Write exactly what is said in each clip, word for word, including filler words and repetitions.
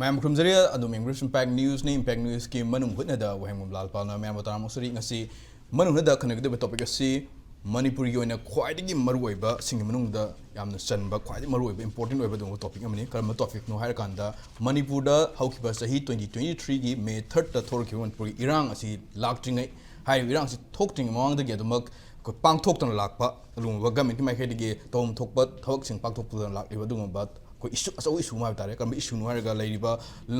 ꯃꯌꯥꯝ ꯈꯨꯔꯨꯝꯖꯔꯤ꯫ ꯑꯗꯨꯝ English Impact Newsꯅꯤ꯫ Impact Newsꯀꯤ ꯃꯅꯨꯡ ꯍꯨꯠꯅꯗ ꯋꯥꯍꯦꯡꯕꯝ ꯂꯥꯜꯄꯥꯜꯅ ꯃꯌꯥꯝꯕꯨ ꯇꯔꯥꯃꯨꯛ ꯁꯨꯔꯤ꯫ ꯉꯁꯤ ꯃꯅꯨꯡ ꯍꯨꯠꯅꯗ ꯈꯟꯅꯒꯗꯕ topic ꯑꯁꯤ ꯃꯅꯤꯄꯨꯔꯒꯤ ꯑꯣꯏꯅ ꯈ꯭ꯋꯥꯏꯗꯒꯤ ꯃꯔꯨꯑꯣꯏꯕꯁꯤꯡꯒꯤ ꯃꯅꯨꯡꯗ ꯌꯥꯝꯅ ꯆꯟꯕ, ꯈ꯭ꯋꯥꯏꯗꯒꯤ ꯃꯔꯨꯑꯣꯏꯕ, important ꯑꯣꯏꯕ ꯑꯗꯨꯒꯨꯝꯕ topic ꯑꯃꯅꯤ꯫ ꯀꯔꯝꯕ topicꯅꯣ ꯍꯥꯏꯔꯀꯥꯟꯗ, ꯃꯅꯤꯄꯨꯔꯗ ꯍꯧꯈꯤꯕ ꯆꯍꯤ twenty twenty threeꯒꯤ May thirdꯇ ꯊꯣꯛꯂꯛꯈꯤꯕ ꯃꯅꯤꯄꯨꯔꯒꯤ ꯏꯔꯥꯡ ꯑꯁꯤ ꯂꯥꯛꯇ꯭ꯔꯤꯉꯩ, ꯍꯥꯏꯔꯤꯕ ꯏꯔꯥꯡꯁꯤ ꯊꯣꯛꯇ꯭ꯔꯤꯉꯩ ꯃꯃꯥꯡꯗꯒꯤ ꯑꯗꯨꯃꯛ ꯑꯩꯈꯣꯏ ꯄꯥꯡꯊꯣꯛꯇꯨꯅ ꯂꯥꯛꯄ, ꯑꯗꯨꯒꯨꯝꯕ governmentꯀꯤ ꯃꯥꯏꯀꯩꯗꯒꯤ ꯇꯧꯐꯝ ꯊꯣꯛꯄ ꯊꯕꯛꯁꯤꯡ ꯄꯥꯡꯊꯣꯛꯇꯨꯅ ꯂꯥꯛꯂꯤꯕ ꯑꯗꯨꯒꯨꯝꯕ ꯑꯩꯈꯣꯏ issue, ꯑꯆꯧꯕ issueꯅ ꯍꯥꯏꯕ ꯇꯥꯔꯦ꯫ ꯀꯔꯝꯕ issueꯅꯣ ꯍꯥꯏꯔꯒ, ꯂꯩꯔꯤꯕ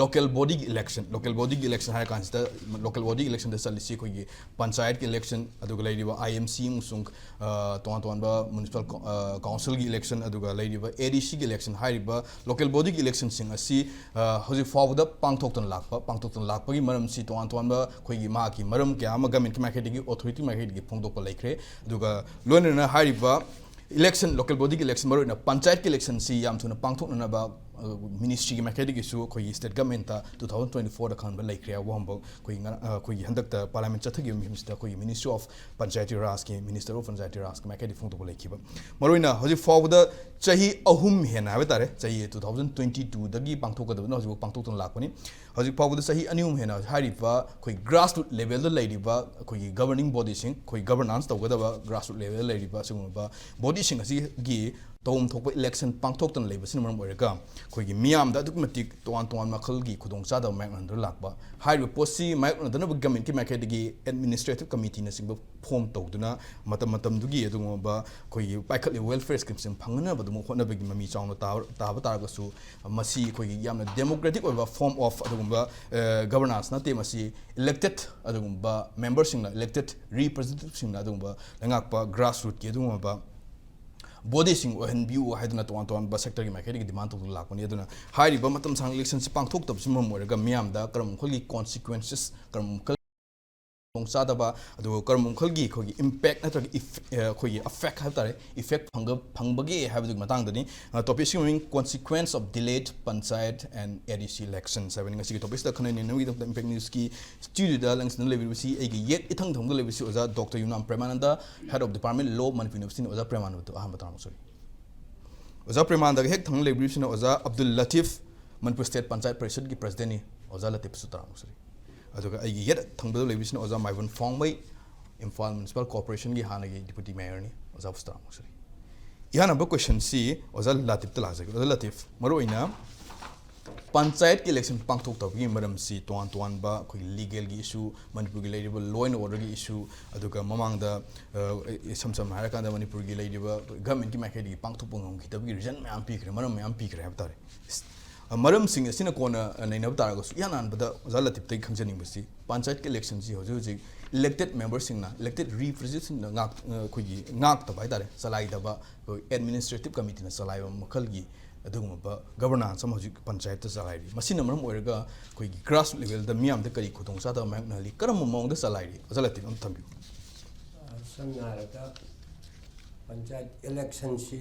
local bodyꯒꯤ election, local bodyꯒꯤ election ꯍꯥꯏꯔ ꯀꯥꯟꯁꯤꯗ, local body electionꯗ ꯆꯠꯂꯤꯁꯤ ꯑꯩꯈꯣꯏꯒꯤ ꯄꯟꯆꯥꯌꯠꯀꯤ election, ꯑꯗꯨꯒ ꯂꯩꯔꯤꯕ IMC ꯑꯃꯁꯨꯡ, ꯑ, ꯇꯣꯉꯥꯟ ꯇꯣꯉꯥꯟꯕ municipal co-, ꯑ, councilꯒꯤ election, ꯑꯗꯨꯒ ꯂꯩꯔꯤꯕ ADCꯒꯤ election, ꯍꯥꯏꯔꯤꯕ local bodyꯒꯤ electionꯁꯤꯡ ꯑꯁꯤ, ꯑ, ꯍꯧꯖꯤꯛ ꯐꯥꯎꯕꯗ ꯄꯥꯡꯊꯣꯛꯇꯨꯅ ꯂꯥꯛꯄ, ꯄꯥꯡꯊꯣꯛꯇꯨꯅ ꯂꯥꯛꯄꯒꯤ ꯃꯔꯝꯁꯤ ꯇꯣꯉꯥꯟ ꯇꯣꯉꯥꯟꯕ ꯑꯩꯈꯣꯏꯒꯤ ꯃꯥꯒꯤ ꯃꯔꯝ ꯀꯌꯥ ꯑꯃ governmentꯀꯤ ꯃꯥꯏꯀꯩꯗꯒꯤ, authorityꯒꯤ ꯃꯥꯏꯀꯩꯗꯒꯤ ꯐꯣꯡꯗꯣꯛꯄ ꯂꯩꯈ꯭ꯔꯦ꯫ ꯑꯗꯨꯒ ꯂꯣꯏꯅꯅ ꯍꯥꯏꯔꯤꯕ election, local bodyꯒꯤ election, ꯃꯔꯨꯑꯣꯏꯅ ꯄꯟꯆꯥꯌꯠꯀꯤ electionꯁꯤ ꯌꯥꯝ ꯊꯨꯅ ꯄꯥꯡꯊꯣꯛꯅꯅꯕ, ꯑ, ministryꯒꯤ ꯃꯥꯏꯀꯩꯗꯒꯤꯁꯨ ꯑꯩꯈꯣꯏꯒꯤ state governmentꯇ two thousand twenty fourꯗ ꯈꯟꯕ ꯂꯩꯈ꯭ꯔꯦ ꯍꯥꯏꯕ ꯋꯥꯍꯪꯕ ꯑꯩꯈꯣꯏꯒꯤ ꯉꯔꯥꯡ, ꯑ, ꯑꯩꯈꯣꯏꯒꯤ ꯍꯟꯗꯛꯇ parliament ꯆꯠꯊꯈꯤꯕ ꯃꯤꯍꯨꯠꯁꯤꯗ ꯑꯩꯈꯣꯏꯒꯤ Ministry of Panchayati Rajꯀꯤ, Minister of Panchayati Rajꯀꯤ ꯃꯥꯏꯀꯩꯗꯒꯤ ꯐꯣꯡꯗꯣꯛꯄ ꯂꯩꯈꯤꯕ꯫ ꯃꯔꯨꯑꯣꯏꯅ ꯍꯧꯖꯤꯛ ꯐꯥꯎꯕꯗ ꯆꯍꯤ ꯑꯍꯨꯝ ꯍꯦꯟꯅ ꯍꯥꯏꯕ ꯇꯥꯔꯦ, ꯆꯍꯤ two thousand twenty twoꯗꯒꯤ ꯄꯥꯡꯊꯣꯛꯀꯗꯕꯗꯨꯅ ꯍꯧꯖꯤꯛꯐꯥꯎ ꯄꯥꯡꯊꯣꯛꯇꯨꯅ ꯂꯥꯛꯄꯅꯤ꯫ ꯍꯧꯖꯤꯛ ꯐꯥꯎꯕꯗ ꯆꯍꯤ ꯑꯅꯤ ꯑꯍꯨꯝ ꯍꯦꯟꯅ ꯍꯥꯏꯔꯤꯕ ꯑꯩꯈꯣꯏ grassroot levelꯗ ꯂꯩꯔꯤꯕ ꯑꯩꯈꯣꯏꯒꯤ governing bodyꯁꯤꯡ, ꯑꯩꯈꯣꯏ governance ꯇꯧꯒꯗꯕ grassroot levelꯗ ꯂꯩꯔꯤꯕ ꯑꯁꯤꯒꯨꯝꯂꯕ bodyꯁꯤꯡ ꯑꯁꯤꯒꯤ ꯇꯧꯐꯝ ꯊꯣꯛꯄ election ꯄꯥꯡꯊꯣꯛꯇꯅ ꯂꯩꯕꯁꯤꯅ ꯃꯔꯝ ꯑꯣꯏꯔꯒ ꯑꯩꯈꯣꯏꯒꯤ ꯃꯤꯌꯥꯝꯗ ꯑꯗꯨꯛꯀꯤ ꯃꯇꯤꯛ ꯇꯣꯉꯥꯟ ꯇꯣꯉꯥꯟ ꯃꯈꯜꯒꯤ ꯈꯨꯗꯣꯡꯆꯥꯗꯕ ꯃꯥꯌꯣꯛꯅꯍꯟꯗꯨꯅ ꯂꯥꯛꯄ꯫ ꯍꯥꯏꯔꯤꯕ ꯄꯣꯠꯁꯤ ꯃꯥꯌꯣꯛꯅꯗꯅꯕ governmentꯀꯤ ꯃꯥꯏꯀꯩꯗꯒꯤ administrative committeeꯅꯆꯤꯡꯕ form ꯇꯧꯗꯨꯅ ꯃꯇꯝ ꯃꯇꯝꯗꯨꯒꯤ ꯑꯗꯨꯒꯨꯝꯂꯕ ꯑꯩꯈꯣꯏꯒꯤ ꯄꯥꯏꯈꯠꯂꯤꯕ welfare schemeꯁꯤꯡ ꯐꯪꯅꯅꯕ ꯑꯗꯨꯝ ꯍꯣꯠꯅꯕꯒꯤ ꯃꯃꯤ ꯆꯥꯎꯅ ꯇꯥ-, ꯇꯥꯕ ꯇꯥꯔꯒꯁꯨ, ꯃꯁꯤ ꯑꯩꯈꯣꯏꯒꯤ ꯌꯥꯝꯅ democratic ꯑꯣꯏꯕ form of ꯑꯗꯨꯒꯨꯝꯕ, ꯑ, governance ꯅꯠꯇꯦ꯫ ꯃꯁꯤ elected ꯑꯗꯨꯒꯨꯝꯕ memberꯁꯤꯡꯅ, elected representativeꯁꯤꯡꯅ ꯑꯗꯨꯒꯨꯝꯕ ꯂꯩꯉꯥꯛꯄ grassrootꯀꯤ ꯑꯗꯨꯒꯨꯝꯂꯕ bodyꯁꯤꯡ ꯑꯣꯏꯍꯟꯕꯤꯌꯨ ꯍꯥꯏꯗꯨꯅ ꯇꯣꯉꯥꯟ ꯇꯣꯉꯥꯟꯕ sectorꯒꯤ ꯃꯥꯏꯀꯩꯗꯒꯤ demand ꯇꯧꯗꯨꯅ ꯂꯥꯛꯄꯅꯤ꯫ ꯑꯗꯨꯅ ꯍꯥꯏꯔꯤꯕ ꯃꯇꯝ ꯁꯥꯡꯅ electionꯁꯤ ꯄꯥꯡꯊꯣꯛꯇꯕꯁꯤꯅ ꯃꯔꯝ ꯑꯣꯏꯔꯒ ꯃꯤꯌꯥꯝꯗ ꯀꯔꯝꯕ ꯃꯈꯜꯒꯤ consequences, ꯀꯔꯝꯕ ꯃꯈꯜ ꯈꯨꯗꯣꯡꯆꯥꯗꯕ, ꯑꯗꯨꯒ ꯀꯔꯝꯕ ꯃꯈꯜꯒꯤ ꯑꯩꯈꯣꯏꯒꯤ impact ꯅꯠꯇ꯭ꯔꯒ effect, ꯑ, ꯑꯩꯈꯣꯏꯒꯤ effect ꯍꯥꯏꯕ ꯇꯥꯔꯦ, effect ꯐꯪꯒ-, ꯐꯪꯕꯒꯦ ꯍꯥꯏꯕꯗꯨꯒꯤ ꯃꯇꯥꯡꯗꯅꯤ꯫ ꯑ, topicꯁꯤꯒꯤ ꯃꯃꯤꯡ Consequence of Delayed Panchayat and ADC Elections ꯍꯥꯏꯕꯅꯤ꯫ ꯉꯁꯤꯒꯤ topicꯁꯤꯗ ꯈꯟꯅꯅꯕꯒꯤꯗꯃꯛꯇ Impact Newsꯀꯤ studioꯗ ꯂꯪꯁꯤꯟꯗꯨꯅ ꯂꯩꯕꯤꯔꯤꯕꯁꯤ ꯑꯩꯒꯤ ꯌꯦꯠ ꯏꯊꯪ ꯊꯪꯕꯗ ꯂꯩꯕꯁꯤ ꯑꯣꯖꯥ doctor Yumnam Premananda, Head of Department Law, Manipur Universityꯅꯤ꯫ ꯑꯣꯖꯥ ꯄ꯭ꯔꯦꯃꯥꯅꯟꯗ ꯑꯍꯥꯟꯕ ꯇꯔꯥꯃꯨꯛ ꯁꯨꯔꯤ꯫ ꯑꯣꯖꯥ ꯄ꯭ꯔꯦꯃꯥꯅꯟꯗꯒ ꯍꯦꯛ ꯊꯪꯅ ꯂꯩꯕꯤꯔꯤꯕꯁꯤꯅ ꯑꯣꯖꯥ ꯑꯕꯗꯨꯜ ꯂꯇꯤꯐ, ꯃꯅꯤꯄꯨꯔ ꯁ꯭ꯇꯦꯠ ꯄꯟꯆꯥꯌꯠ ꯄꯔꯤꯁꯠꯀꯤ ꯄ꯭ꯔꯁꯤꯗꯦꯟꯅꯤ꯫ ꯑꯣꯖꯥ ꯂꯇꯤꯐꯁꯨ ꯇꯔꯥꯝꯅ ꯑꯣꯛꯆꯔꯤ꯫ ꯑꯗꯨꯒ ꯑꯩꯒꯤ ꯌꯦꯠ ꯊꯪꯕꯗ ꯂꯩꯕꯁꯤꯅ ꯑꯣꯖꯥ ꯃꯥꯏꯕꯝ ꯐꯣꯡꯕꯩ, ꯏꯝꯐꯥꯜ ꯃ꯭ꯌꯨꯅꯤꯁꯤꯄꯥꯜ ꯀꯣꯔꯄꯣꯔꯦꯁꯟꯒꯤ ꯍꯥꯟꯅꯒꯤ ꯗꯤꯄꯨꯇꯤ ꯃꯦꯌꯔꯅꯤ꯫ ꯑꯣꯖꯥꯕꯨꯁꯨ ꯇꯔꯥꯝꯅ ꯑꯣꯛꯆꯔꯤ꯫ ꯏꯍꯥꯟ ꯍꯥꯟꯕ ꯀꯣꯏꯁꯟꯁꯤ ꯑꯣꯖꯥ ꯂꯇꯤꯐꯇ ꯂꯥꯛꯆꯒꯦ꯫ ꯑꯣꯖꯥ ꯂꯇꯤꯐ, ꯃꯔꯨꯑꯣꯏꯅ ꯄꯟꯆꯥꯌꯠꯀꯤ ꯏꯂꯦꯛꯁꯟ ꯄꯥꯡꯊꯣꯛꯇꯕꯒꯤ ꯃꯔꯝꯁꯤ ꯇꯣꯉꯥꯟ ꯇꯣꯉꯥꯟꯕ ꯑꯩꯈꯣꯏꯒꯤ ꯂꯤꯒꯦꯜꯒꯤ ꯏꯁꯨ, ꯃꯅꯤꯄꯨꯔꯒꯤ ꯂꯩꯔꯤꯕ law and orderꯒꯤ ꯏꯁꯨ, ꯑꯗꯨꯒ ꯃꯃꯥꯡꯗ, ꯑ, ꯏꯁꯝ ꯁꯝꯅ ꯍꯥꯏꯔꯀꯥꯟꯗ ꯃꯅꯤꯄꯨꯔꯒꯤ ꯂꯩꯔꯤꯕ ꯒꯚꯔꯟꯃꯦꯟꯠꯀꯤ ꯃꯥꯏꯀꯩꯗꯒꯤ ꯄꯥꯡꯊꯣꯛꯄ ꯉꯝꯈꯤꯗꯕꯒꯤ ꯔꯤꯖꯟ ꯃꯌꯥꯝ ꯄꯤꯈ꯭ꯔꯦ, ꯃꯔꯝ ꯃꯌꯥꯝ ꯄꯤꯈ꯭ꯔꯦ ꯍꯥꯏꯕ ꯇꯥꯔꯦ꯫ ꯑ, ꯃꯔꯝꯁꯤꯡ ꯑꯁꯤꯅ ꯀꯣꯟꯅ, ꯑ, ꯅꯩꯅꯕ ꯇꯥꯔꯒꯁꯨ, ꯏꯍꯥꯟ ꯍꯥꯟꯕꯗ ꯑꯣꯖꯥ ꯂꯇꯤꯐꯇꯒꯤ ꯈꯪꯖꯅꯤꯡꯕꯁꯤ, ꯄꯟꯆꯥꯌꯠꯀꯤ ꯏꯂꯦꯛꯁꯟꯁꯤ ꯍꯧꯖꯤꯛ ꯍꯧꯖꯤꯛ ꯏꯂꯦꯛꯇꯦꯗ ꯃꯦꯝꯕꯔꯁꯤꯡꯅ, ꯏꯂꯦꯛꯇꯦꯗ ꯔꯤꯄ꯭ꯔꯖꯦꯟꯇꯦꯁꯟꯅ ꯉꯥꯛ-, ꯑ, ꯑꯩꯈꯣꯏꯒꯤ ꯉꯥꯛꯇꯕ ꯍꯥꯏ ꯇꯥꯔꯦ, ꯆꯂꯥꯏꯗꯕ, ꯑꯩꯈꯣꯏ ꯑꯦꯗꯃꯤꯅꯤꯁꯇ꯭ꯔꯦꯇꯤꯚ ꯀꯃꯤꯇꯤꯅ ꯆꯂꯥꯏꯕ ꯃꯈꯜꯒꯤ ꯑꯗꯨꯒꯨꯝꯂꯕ ꯒꯕꯔꯅꯥꯟꯁ ꯑꯃ ꯍꯧꯖꯤꯛ ꯄꯟꯆꯥꯌꯠꯇ ꯆꯂꯥꯏꯔꯤ꯫ ꯃꯁꯤꯅ ꯃꯔꯝ ꯑꯣꯏꯔꯒ ꯑꯩꯈꯣꯏꯒꯤ ꯒ꯭ꯔꯥꯁ ꯂꯦꯚꯦꯜꯗ ꯃꯤꯌꯥꯝꯗ ꯀꯔꯤ ꯈꯨꯗꯣꯡꯆꯥꯗꯕ ꯃꯥꯌꯣꯛꯅꯍꯜꯂꯤ, ꯀꯔꯝꯕ ꯃꯑꯣꯡꯗ ꯆꯂꯥꯏꯔꯤ? ꯑꯣꯖꯥ ꯂꯇꯤꯐ ꯑꯝ ꯊꯝꯕꯤꯌꯨ꯫ ꯑ, ꯁꯝꯅ ꯍꯥꯏꯔꯕꯗ, ꯄꯟꯆꯥꯌꯠ ꯏꯂꯦꯛꯁꯟꯁꯤ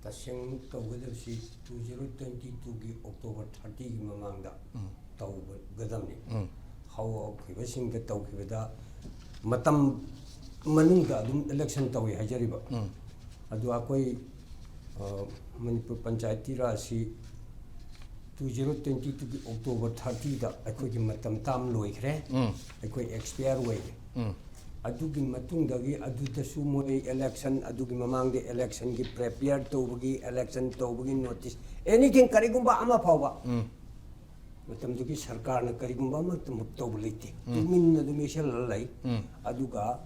ꯇꯁꯦꯡꯅ ꯇꯧꯒꯗꯕꯁꯤ two zero twenty twoꯒꯤ October thirtyꯒꯤ ꯃꯃꯥꯡꯗ ꯎꯝ꯫ ꯇꯧꯒꯗꯕꯅꯤ꯫ ꯎꯝ꯫ ꯍꯧꯈꯤꯕꯁꯤꯡꯗ ꯇꯧꯈꯤꯕꯗ ꯃꯇꯝ ꯃꯅꯨꯡꯗ ꯑꯗꯨꯝ ꯏꯂꯦꯛꯁꯟ ꯇꯧꯏ ꯍꯥꯏꯖꯔꯤꯕ꯫ ꯎꯝ꯫ ꯑꯗꯨ ꯑꯩꯈꯣꯏ, ꯑ, Manipur panchayati ꯔꯥꯖꯁꯤ two zero twenty twoꯒꯤ October thirtyꯗ ꯑꯩꯈꯣꯏꯒꯤ ꯃꯇꯝ ꯇꯥꯝ ꯂꯣꯏꯈ꯭ꯔꯦ꯫ ꯎꯝ꯫ ꯑꯩꯈꯣꯏ ꯑꯦꯛꯁꯄꯤꯌꯔ ꯑꯣꯏꯔꯦ꯫ ꯎꯝ꯫ ꯑꯗꯨꯒꯤ ꯃꯇꯨꯡꯗꯒꯤ ꯑꯗꯨꯗꯁꯨ ꯃꯣꯏ ꯏꯂꯦꯛꯁꯟ, ꯑꯗꯨꯒꯤ ꯃꯃꯥꯡꯗ ꯏꯂꯦꯛꯁꯟꯒꯤ ꯄ꯭ꯔꯤꯄꯤꯌꯔ ꯇꯧꯕꯒꯤ, ꯏꯂꯦꯛꯁꯟ ꯇꯧꯕꯒꯤ ꯅꯣꯇꯤꯁ, ꯑꯦꯅꯤꯊꯤꯡ, ꯀꯔꯤꯒꯨꯝꯕ ꯑꯃ ꯐꯥꯎꯕ ꯎꯝ꯫ ꯃꯇꯝꯗꯨꯒꯤ ꯁꯔꯀꯥꯔꯅ ꯀꯔꯤꯒꯨꯝꯕ ꯑꯃ ꯇꯧꯕ ꯂꯩꯇꯦ꯫ ꯎꯝ꯫ ꯇꯨꯃꯤꯟꯅ ꯑꯗꯨꯝ ꯌꯩꯁꯜꯂ ꯂꯩ꯫ ꯎꯝ꯫ ꯑꯗꯨꯒ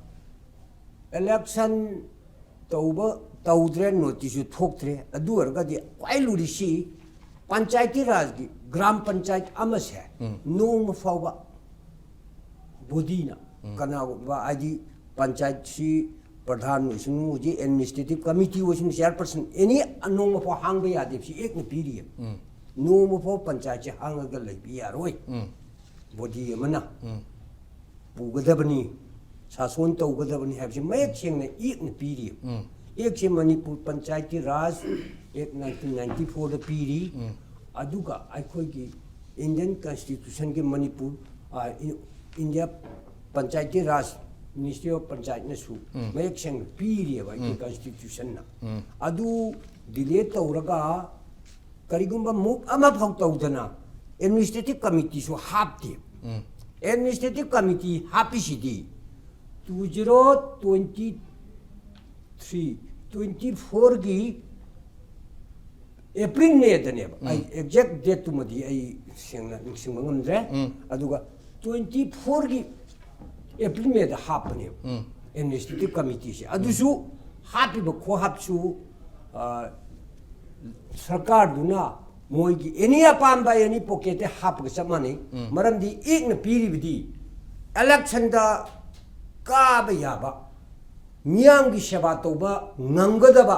ꯏꯂꯦꯛꯁꯟ ꯇꯧꯕ, ꯇꯧꯗ꯭ꯔꯦ, ꯅꯣꯇꯤꯁꯁꯨ ꯊꯣꯛꯇ꯭ꯔꯦ꯫ ꯑꯗꯨ ꯑꯣꯏꯔꯒꯗꯤ ꯈ꯭ꯋꯥꯏ ꯂꯨꯔꯤꯁꯤ ꯄꯟꯆꯥꯌꯇꯤ ꯔꯥꯖꯀꯤ ꯒ꯭ꯔꯥꯝ ꯄꯟꯆꯥꯌꯠ ꯑꯃꯁꯦ ꯎꯝ꯫ ꯅꯣꯡꯃ ꯐꯥꯎꯕ ꯕꯣꯗꯤꯅ ꯎꯝ꯫ ꯀꯅꯥꯒꯨꯝꯕ, ꯍꯥꯏꯗꯤ, ꯄꯟꯆꯥꯌꯠꯁꯤ ꯄ꯭ꯔꯙꯥꯟ ꯑꯣꯏꯁꯅꯨ, ꯍꯧꯖꯤꯛ ꯑꯦꯗꯃꯤꯅꯤꯁꯇ꯭ꯔꯦꯇꯤꯚ ꯀꯃꯤꯇꯤ ꯑꯣꯏꯁꯅꯨ, ꯆꯤꯌꯔꯄꯔꯁꯟ, ꯑꯦꯅꯤ ꯅꯣꯡꯃ ꯐꯥꯎ ꯍꯥꯡꯕ ꯌꯥꯗꯦ꯫ ꯁꯤ ꯑꯦꯛꯅ ꯄꯤꯔꯤꯌꯦ꯫ ꯎꯝ꯫ ꯅꯣꯡꯃ ꯐꯥꯎ ꯄꯟꯆꯥꯌꯠꯁꯦ ꯍꯥꯡꯉꯒ ꯂꯩꯕ ꯌꯥꯔꯣꯏ꯫ ꯎꯝ꯫ ꯕꯣꯗꯤ ꯑꯃꯅ ꯎꯝ꯫ ꯄꯨꯒꯗꯕꯅꯤ, ꯁꯥꯁꯣꯟ ꯇꯧꯒꯗꯕꯅꯤ ꯍꯥꯏꯕꯁꯤ ꯃꯌꯦꯛ ꯁꯦꯡꯅ ꯑꯦꯛꯅ ꯄꯤꯔꯤ꯫ ꯎꯝ꯫ ꯑꯦꯛꯁꯦ ꯃꯅꯤꯄꯨꯔ ꯄꯟꯆꯥꯌꯇꯤ ꯔꯥꯖ ꯑꯦꯛ nineteen ninety fourꯗ ꯄꯤꯔꯤ꯫ ꯎꯝ꯫ ꯑꯗꯨꯒ ꯑꯩꯈꯣꯏꯒꯤ ꯏꯟꯗꯤꯌꯟ ꯀꯟꯁꯇꯤꯇ꯭ꯌꯨꯁꯟꯒꯤ ꯃꯅꯤꯄꯨꯔ, ꯑ, E-, India panchayati Raj, Ministry of Panchayatꯅꯁꯨ ꯎꯝ꯫ ꯃꯌꯦꯛ ꯁꯦꯡꯅ ꯄꯤꯔꯤꯑꯕ ꯑꯩꯈꯣꯏ ꯎꯝ꯫ ꯀꯟꯁꯇꯤꯇ꯭ꯌꯨꯁꯟꯅ꯫ ꯎꯝ꯫ ꯑꯗꯨ ꯗꯤꯂꯦ ꯇꯧꯔꯒ ꯀꯔꯤꯒꯨꯝꯕ move ꯑꯃꯐꯥꯎ ꯇꯧꯗꯅ administrative committeeꯁꯨ ꯍꯥꯞꯇꯦ꯫ Administrative committee ꯍꯥꯞꯄꯤꯁꯤꯗꯤ two zero twenty three, twenty fourꯒꯤ April Mayꯗꯅꯦꯕ꯫ ꯑꯩ exact dateꯇꯨꯃꯗꯤ ꯑꯩ ꯁꯦꯡꯅ ꯅꯤꯡꯁꯤꯡꯕ ꯉꯝꯗ꯭ꯔꯦ꯫ ꯑꯗꯨꯒ twenty fourꯒꯤ April Mayꯗ ꯍꯥꯞꯄꯅꯦꯕ administrative committeeꯁꯦ꯫ ꯑꯗꯨꯁꯨ ꯍꯥꯞꯄꯤꯕ ꯈꯣꯍꯥꯞꯁꯨ, ꯑ, ꯁꯔꯀꯥꯔꯗꯨꯅ ꯃꯣꯏꯒꯤ any ꯑꯄꯥꯝꯕ any pocketꯇ ꯍꯥꯞꯄꯒ ꯆꯞ ꯃꯥꯟꯅꯩ꯫ ꯃꯔꯝꯗꯤ ꯑꯦꯛꯅ ꯄꯤꯔꯤꯕꯗꯤ electionꯗ ꯀꯥꯕ ꯌꯥꯕ, ꯃꯤꯌꯥꯝꯒꯤ ꯁꯦꯕꯥ ꯇꯧꯕ ꯉꯝꯒꯗꯕ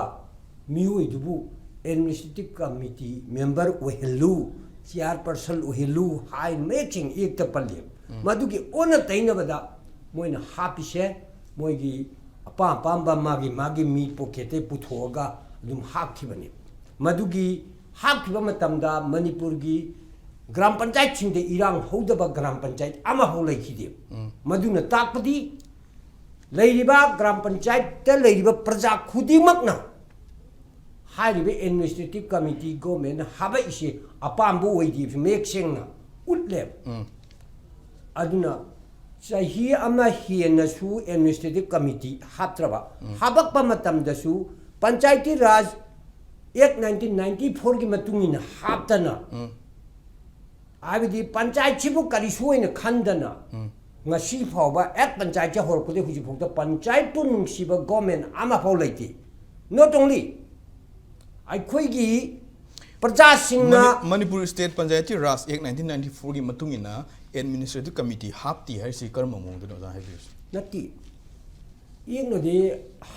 ꯃꯤꯑꯣꯏꯗꯨꯕꯨ administrative committee member ꯑꯣꯏꯍꯜꯂꯨ, chairperson ꯑꯣꯏꯍꯜꯂꯨ ꯍꯥꯏꯅ ꯃꯌꯦꯛ ꯁꯦꯡꯅ ꯑꯦꯛꯇ ꯄꯜꯂꯤ꯫ ꯃꯗꯨꯒꯤ ꯑꯣꯟꯅ ꯇꯩꯅꯕꯗ ꯃꯣꯏꯅ ꯍꯥꯞꯄꯤꯁꯦ ꯃꯣꯏꯒꯤ ꯑꯄꯥꯝ ꯑꯄꯥꯝꯕ ꯃꯥꯒꯤ ꯃꯥꯒꯤ ꯃꯤ pocketꯇꯩ ꯄꯨꯊꯣꯛꯑꯒ ꯑꯗꯨꯝ ꯍꯥꯞꯈꯤꯕꯅꯤ꯫ ꯃꯗꯨꯒꯤ ꯍꯥꯞꯈꯤꯕ ꯃꯇꯝꯗ ꯃꯅꯤꯄꯨꯔꯒꯤ ꯒ꯭ꯔꯥꯝ ꯄꯟꯆꯥꯌꯠꯁꯤꯡꯗ ꯏꯔꯥꯡ ꯍꯧꯗꯕ ꯒ꯭ꯔꯥꯝ ꯄꯟꯆꯥꯌꯠ ꯑꯃꯐꯥꯎ ꯂꯩꯈꯤꯗꯦ꯫ ꯃꯗꯨꯅ ꯇꯥꯛꯄꯗꯤ ꯂꯩꯔꯤꯕ ꯒ꯭ꯔꯥꯝ ꯄꯟꯆꯥꯌꯠꯇ ꯂꯩꯔꯤꯕ ꯄ꯭ꯔꯖꯥ ꯈꯨꯗꯤꯡꯃꯛꯅ ꯍꯥꯏꯔꯤꯕ administrative committee governmentꯅ ꯍꯥꯄꯛꯏꯁꯦ ꯑꯄꯥꯝꯕ ꯑꯣꯏꯗꯦ ꯃꯌꯦꯛ ꯁꯦꯡꯅ ꯎꯠꯂꯦꯕ꯫ ꯑꯗꯨꯅ ꯆꯍꯤ ꯑꯃ ꯍꯦꯟꯅꯁꯨ administrative committee ꯍꯥꯞꯇ꯭ꯔꯕ, ꯍꯥꯄꯛꯄ ꯃꯇꯝꯗꯁꯨ Panchayati Raj Act nineteen ninety fourꯒꯤ ꯃꯇꯨꯡ ꯏꯟꯅ ꯍꯥꯞꯇꯅ, ꯍꯥꯏꯕꯗꯤ ꯄꯟꯆꯥꯌꯠꯁꯤꯕꯨ ꯀꯔꯤꯁꯨ ꯑꯣꯏꯅ ꯈꯟꯗꯅ ꯉꯁꯤ ꯐꯥꯎꯕ ꯑꯦꯛ ꯄꯟꯆꯥꯌꯠꯁꯦ ꯍꯧꯔꯛꯄꯗꯒꯤ ꯍꯧꯖꯤꯛ ꯐꯥꯎꯗ ꯄꯟꯆꯥꯌꯠꯄꯨ ꯅꯨꯡꯁꯤꯕ government ꯑꯃꯐꯥꯎ ꯂꯩꯇꯦ꯫ Not only ꯑꯩꯈꯣꯏꯒꯤ ꯄ꯭ꯔꯖꯥꯁꯤꯡꯅ Mani- Manipur State Panchayati Raj Act nineteen ninety fourꯒꯤ ꯃꯇꯨꯡ ꯏꯟꯅ administrative committee ꯍꯥꯞꯇꯦ ꯍꯥꯏꯔꯤꯁꯤ ꯀꯔꯝꯕ ꯃꯑꯣꯡꯗꯅꯣ ꯑꯣꯖꯥ ꯍꯥꯏꯕꯤꯔꯤꯁꯤ? ꯅꯠꯇꯦ, ꯑꯦꯛꯅꯗꯤ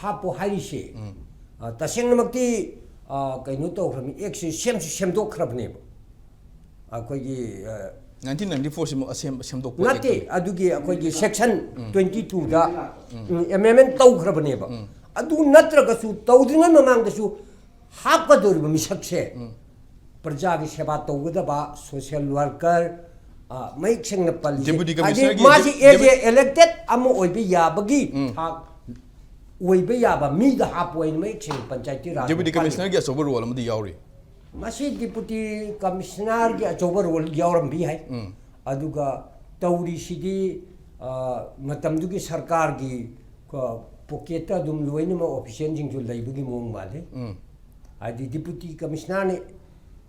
ꯍꯥꯞꯄꯣ ꯍꯥꯏꯔꯤꯁꯦ꯫ ꯎꯝ꯫ ꯑ, ꯇꯁꯦꯡꯅꯃꯛꯇꯤ, ꯑ, ꯀꯩꯅꯣ ꯇꯧꯈ꯭ꯔꯕꯅꯤ, ꯑꯦꯛꯁꯦ ꯁꯦꯝꯁꯨ ꯁꯦꯝꯗꯣꯛꯈ꯭ꯔꯕꯅꯦꯕ꯫ ꯑꯩꯈꯣꯏꯒꯤ, ꯑ, nineteen ninety four ꯁꯤꯃꯨꯛ ꯑꯁꯦꯝ- ꯁꯦꯝꯗꯣꯛꯄ ꯅꯠꯇꯦ, ꯑꯦꯛꯇꯨꯅꯤ꯫ ꯑꯗꯨꯒꯤ ꯑꯩꯈꯣꯏꯒꯤ section ꯎꯝ꯫ twenty two ꯗ, ꯎꯝ꯫ ꯎꯝ, amendment ꯇꯧꯈ꯭ꯔꯕꯅꯦꯕ꯫ ꯎꯝ꯫ ꯑꯗꯨ ꯅꯠꯇ꯭ꯔꯒꯁꯨ ꯇꯧꯗ꯭ꯔꯤꯉꯩ ꯃꯃꯥꯡꯗꯁꯨ ꯍꯥꯞꯀꯗꯧꯔꯤꯕ ꯃꯤꯁꯛꯁꯦ ꯎꯝ꯫ ꯄ꯭ꯔꯖꯥꯒꯤ ꯁꯦꯕꯥ ꯇꯧꯒꯗꯕ social worker, ꯑ, ꯃꯌꯦꯛ ꯁꯦꯡꯅ ꯄꯜꯂꯤ꯫ Deputy ꯍꯥꯏꯗꯤ Commissionerꯒꯤ ꯃꯥꯁꯤ ꯗꯦ- as a Deputy elected ꯑꯃ ꯑꯣꯏꯕ ꯌꯥꯕꯒꯤ ꯎꯝ꯫ ꯊꯥꯛ ꯑꯣꯏꯕ ꯌꯥꯕ ꯃꯤꯗ ꯍꯥꯞꯄꯣ ꯍꯥꯏꯅ ꯃꯌꯦꯛ ꯁꯦꯡꯅ ꯄꯟꯆꯥꯌꯇꯤ ꯔꯥꯖ Deputy ꯄꯜꯂꯤ꯫ Commissionerꯒꯤ ꯑꯆꯧꯕ role ꯑꯃꯗꯤ ꯌꯥꯎꯔꯤ꯫ ꯃꯁꯤ ꯗꯤꯄꯨꯇꯤ ꯀꯃꯤꯁꯅꯔꯒꯤ ꯑꯆꯧꯕ ꯔꯣꯜ ꯌꯥꯎꯔꯝꯕ ꯌꯥꯏ꯫ ꯑꯗꯨꯒ ꯇꯧꯔꯤꯁꯤꯗꯤ, ꯑ, ꯃꯇꯝꯗꯨꯒꯤ ꯁꯔꯀꯥꯔꯒꯤ, ꯑ, ꯄꯣꯀꯦꯠꯇ ꯑꯗꯨꯝ ꯂꯣꯏꯅꯃꯛ ꯑꯣꯐꯤꯁꯤꯌꯦꯜꯁꯤꯡꯁꯨ ꯂꯩꯕꯒꯤ ꯃꯑꯣꯡ ꯃꯥꯜꯂꯤ꯫ ꯍꯥꯏꯗꯤ ꯗꯤꯄꯨꯇꯤ ꯀꯃꯤꯁꯅꯔꯅ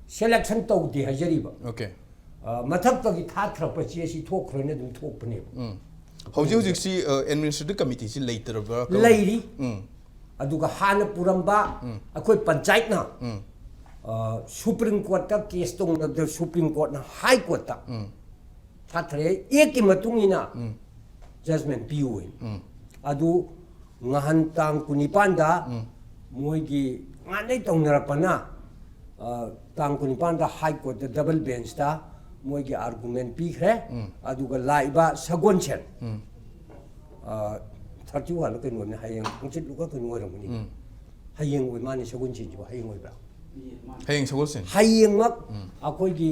ꯁꯦꯂꯦꯛꯁꯟ ꯇꯧꯗꯦ ꯍꯥꯏꯖꯔꯤꯕ꯫ ꯑꯣꯀꯦ꯫ ꯑ, ꯃꯊꯛꯇꯒꯤ ꯊꯥꯊꯔꯛꯄ ꯆꯦ ꯑꯁꯤ ꯊꯣꯛꯈ꯭ꯔꯣꯏꯅ ꯑꯗꯨꯝ ꯊꯣꯛꯄꯅꯦꯕ꯫ ꯍꯧꯖꯤꯛ ꯍꯧꯖꯤꯛꯁꯤ ꯑꯦꯗꯃꯤꯅꯤꯁꯇ꯭ꯔꯦꯇꯤꯚ ꯀꯃꯤꯇꯤꯁꯤ ꯂꯩꯇ꯭ꯔꯕ꯭ꯔꯥ? ꯂꯩꯔꯤ꯫ ꯎꯝ꯫ ꯑꯗꯨꯒ ꯍꯥꯟꯅ ꯄꯨꯔꯝꯕ ꯑꯩꯈꯣꯏ ꯄꯟꯆꯥꯌꯠꯅ, ꯑ, ꯁꯨꯄ꯭ꯔꯤꯝ ꯀꯣꯔꯠꯇ ꯀꯦꯁ ꯇꯧꯅꯕꯗ ꯁꯨꯄ꯭ꯔꯤꯝ ꯀꯣꯔꯠꯅ ꯍꯥꯏ ꯀꯣꯔꯠꯇ ꯊꯥꯊꯔꯦ, ꯑꯦꯛꯀꯤ ꯃꯇꯨꯡ ꯏꯟꯅ ꯖꯖꯃꯦꯟ ꯄꯤꯌꯨ ꯍꯥꯏꯅ꯫ ꯑꯗꯨ ꯉꯍꯥꯟ ꯇꯥꯡ ꯀꯨꯟꯅꯤꯄꯥꯟꯗ ꯃꯣꯏꯒꯤ ꯉꯥꯟꯗꯩ ꯇꯧꯅꯔꯛꯄꯅ, ꯑ, ꯇꯥꯡ ꯀꯨꯟꯅꯤꯄꯥꯟꯗ ꯍꯥꯏ ꯀꯣꯔꯠꯇ ꯗꯕꯜ ꯕꯦꯟꯁꯇ ꯃꯣꯏꯒꯤ ꯑꯥꯔꯒꯨꯃꯦꯟ ꯄꯤꯈ꯭ꯔꯦ꯫ ꯑꯗꯨꯒ ꯂꯥꯛꯏꯕ ꯁꯒꯣꯜꯁꯦꯟ, ꯑ, ꯊꯥꯔꯇꯤ ꯋꯥꯟꯗ ꯀꯩꯅꯣꯅꯦ, ꯍꯌꯦꯡ ꯍꯪꯆꯤꯠꯂꯨꯒ ꯀꯩꯅꯣ ꯑꯣꯏꯔꯝꯒꯅꯤ꯫ ꯍꯌꯦꯡ ꯑꯣꯏ ꯃꯥꯅꯤ ꯁꯒꯣꯜꯁꯦꯟꯁꯤꯕꯨ, ꯍꯌꯦꯡ ꯑꯣꯏꯕ꯭ꯔꯥ? ꯍꯌꯦꯡ ꯁꯒꯣꯜꯁꯦꯟ꯫ ꯍꯌꯦꯡꯃꯛ ꯑꯩꯈꯣꯏꯒꯤ,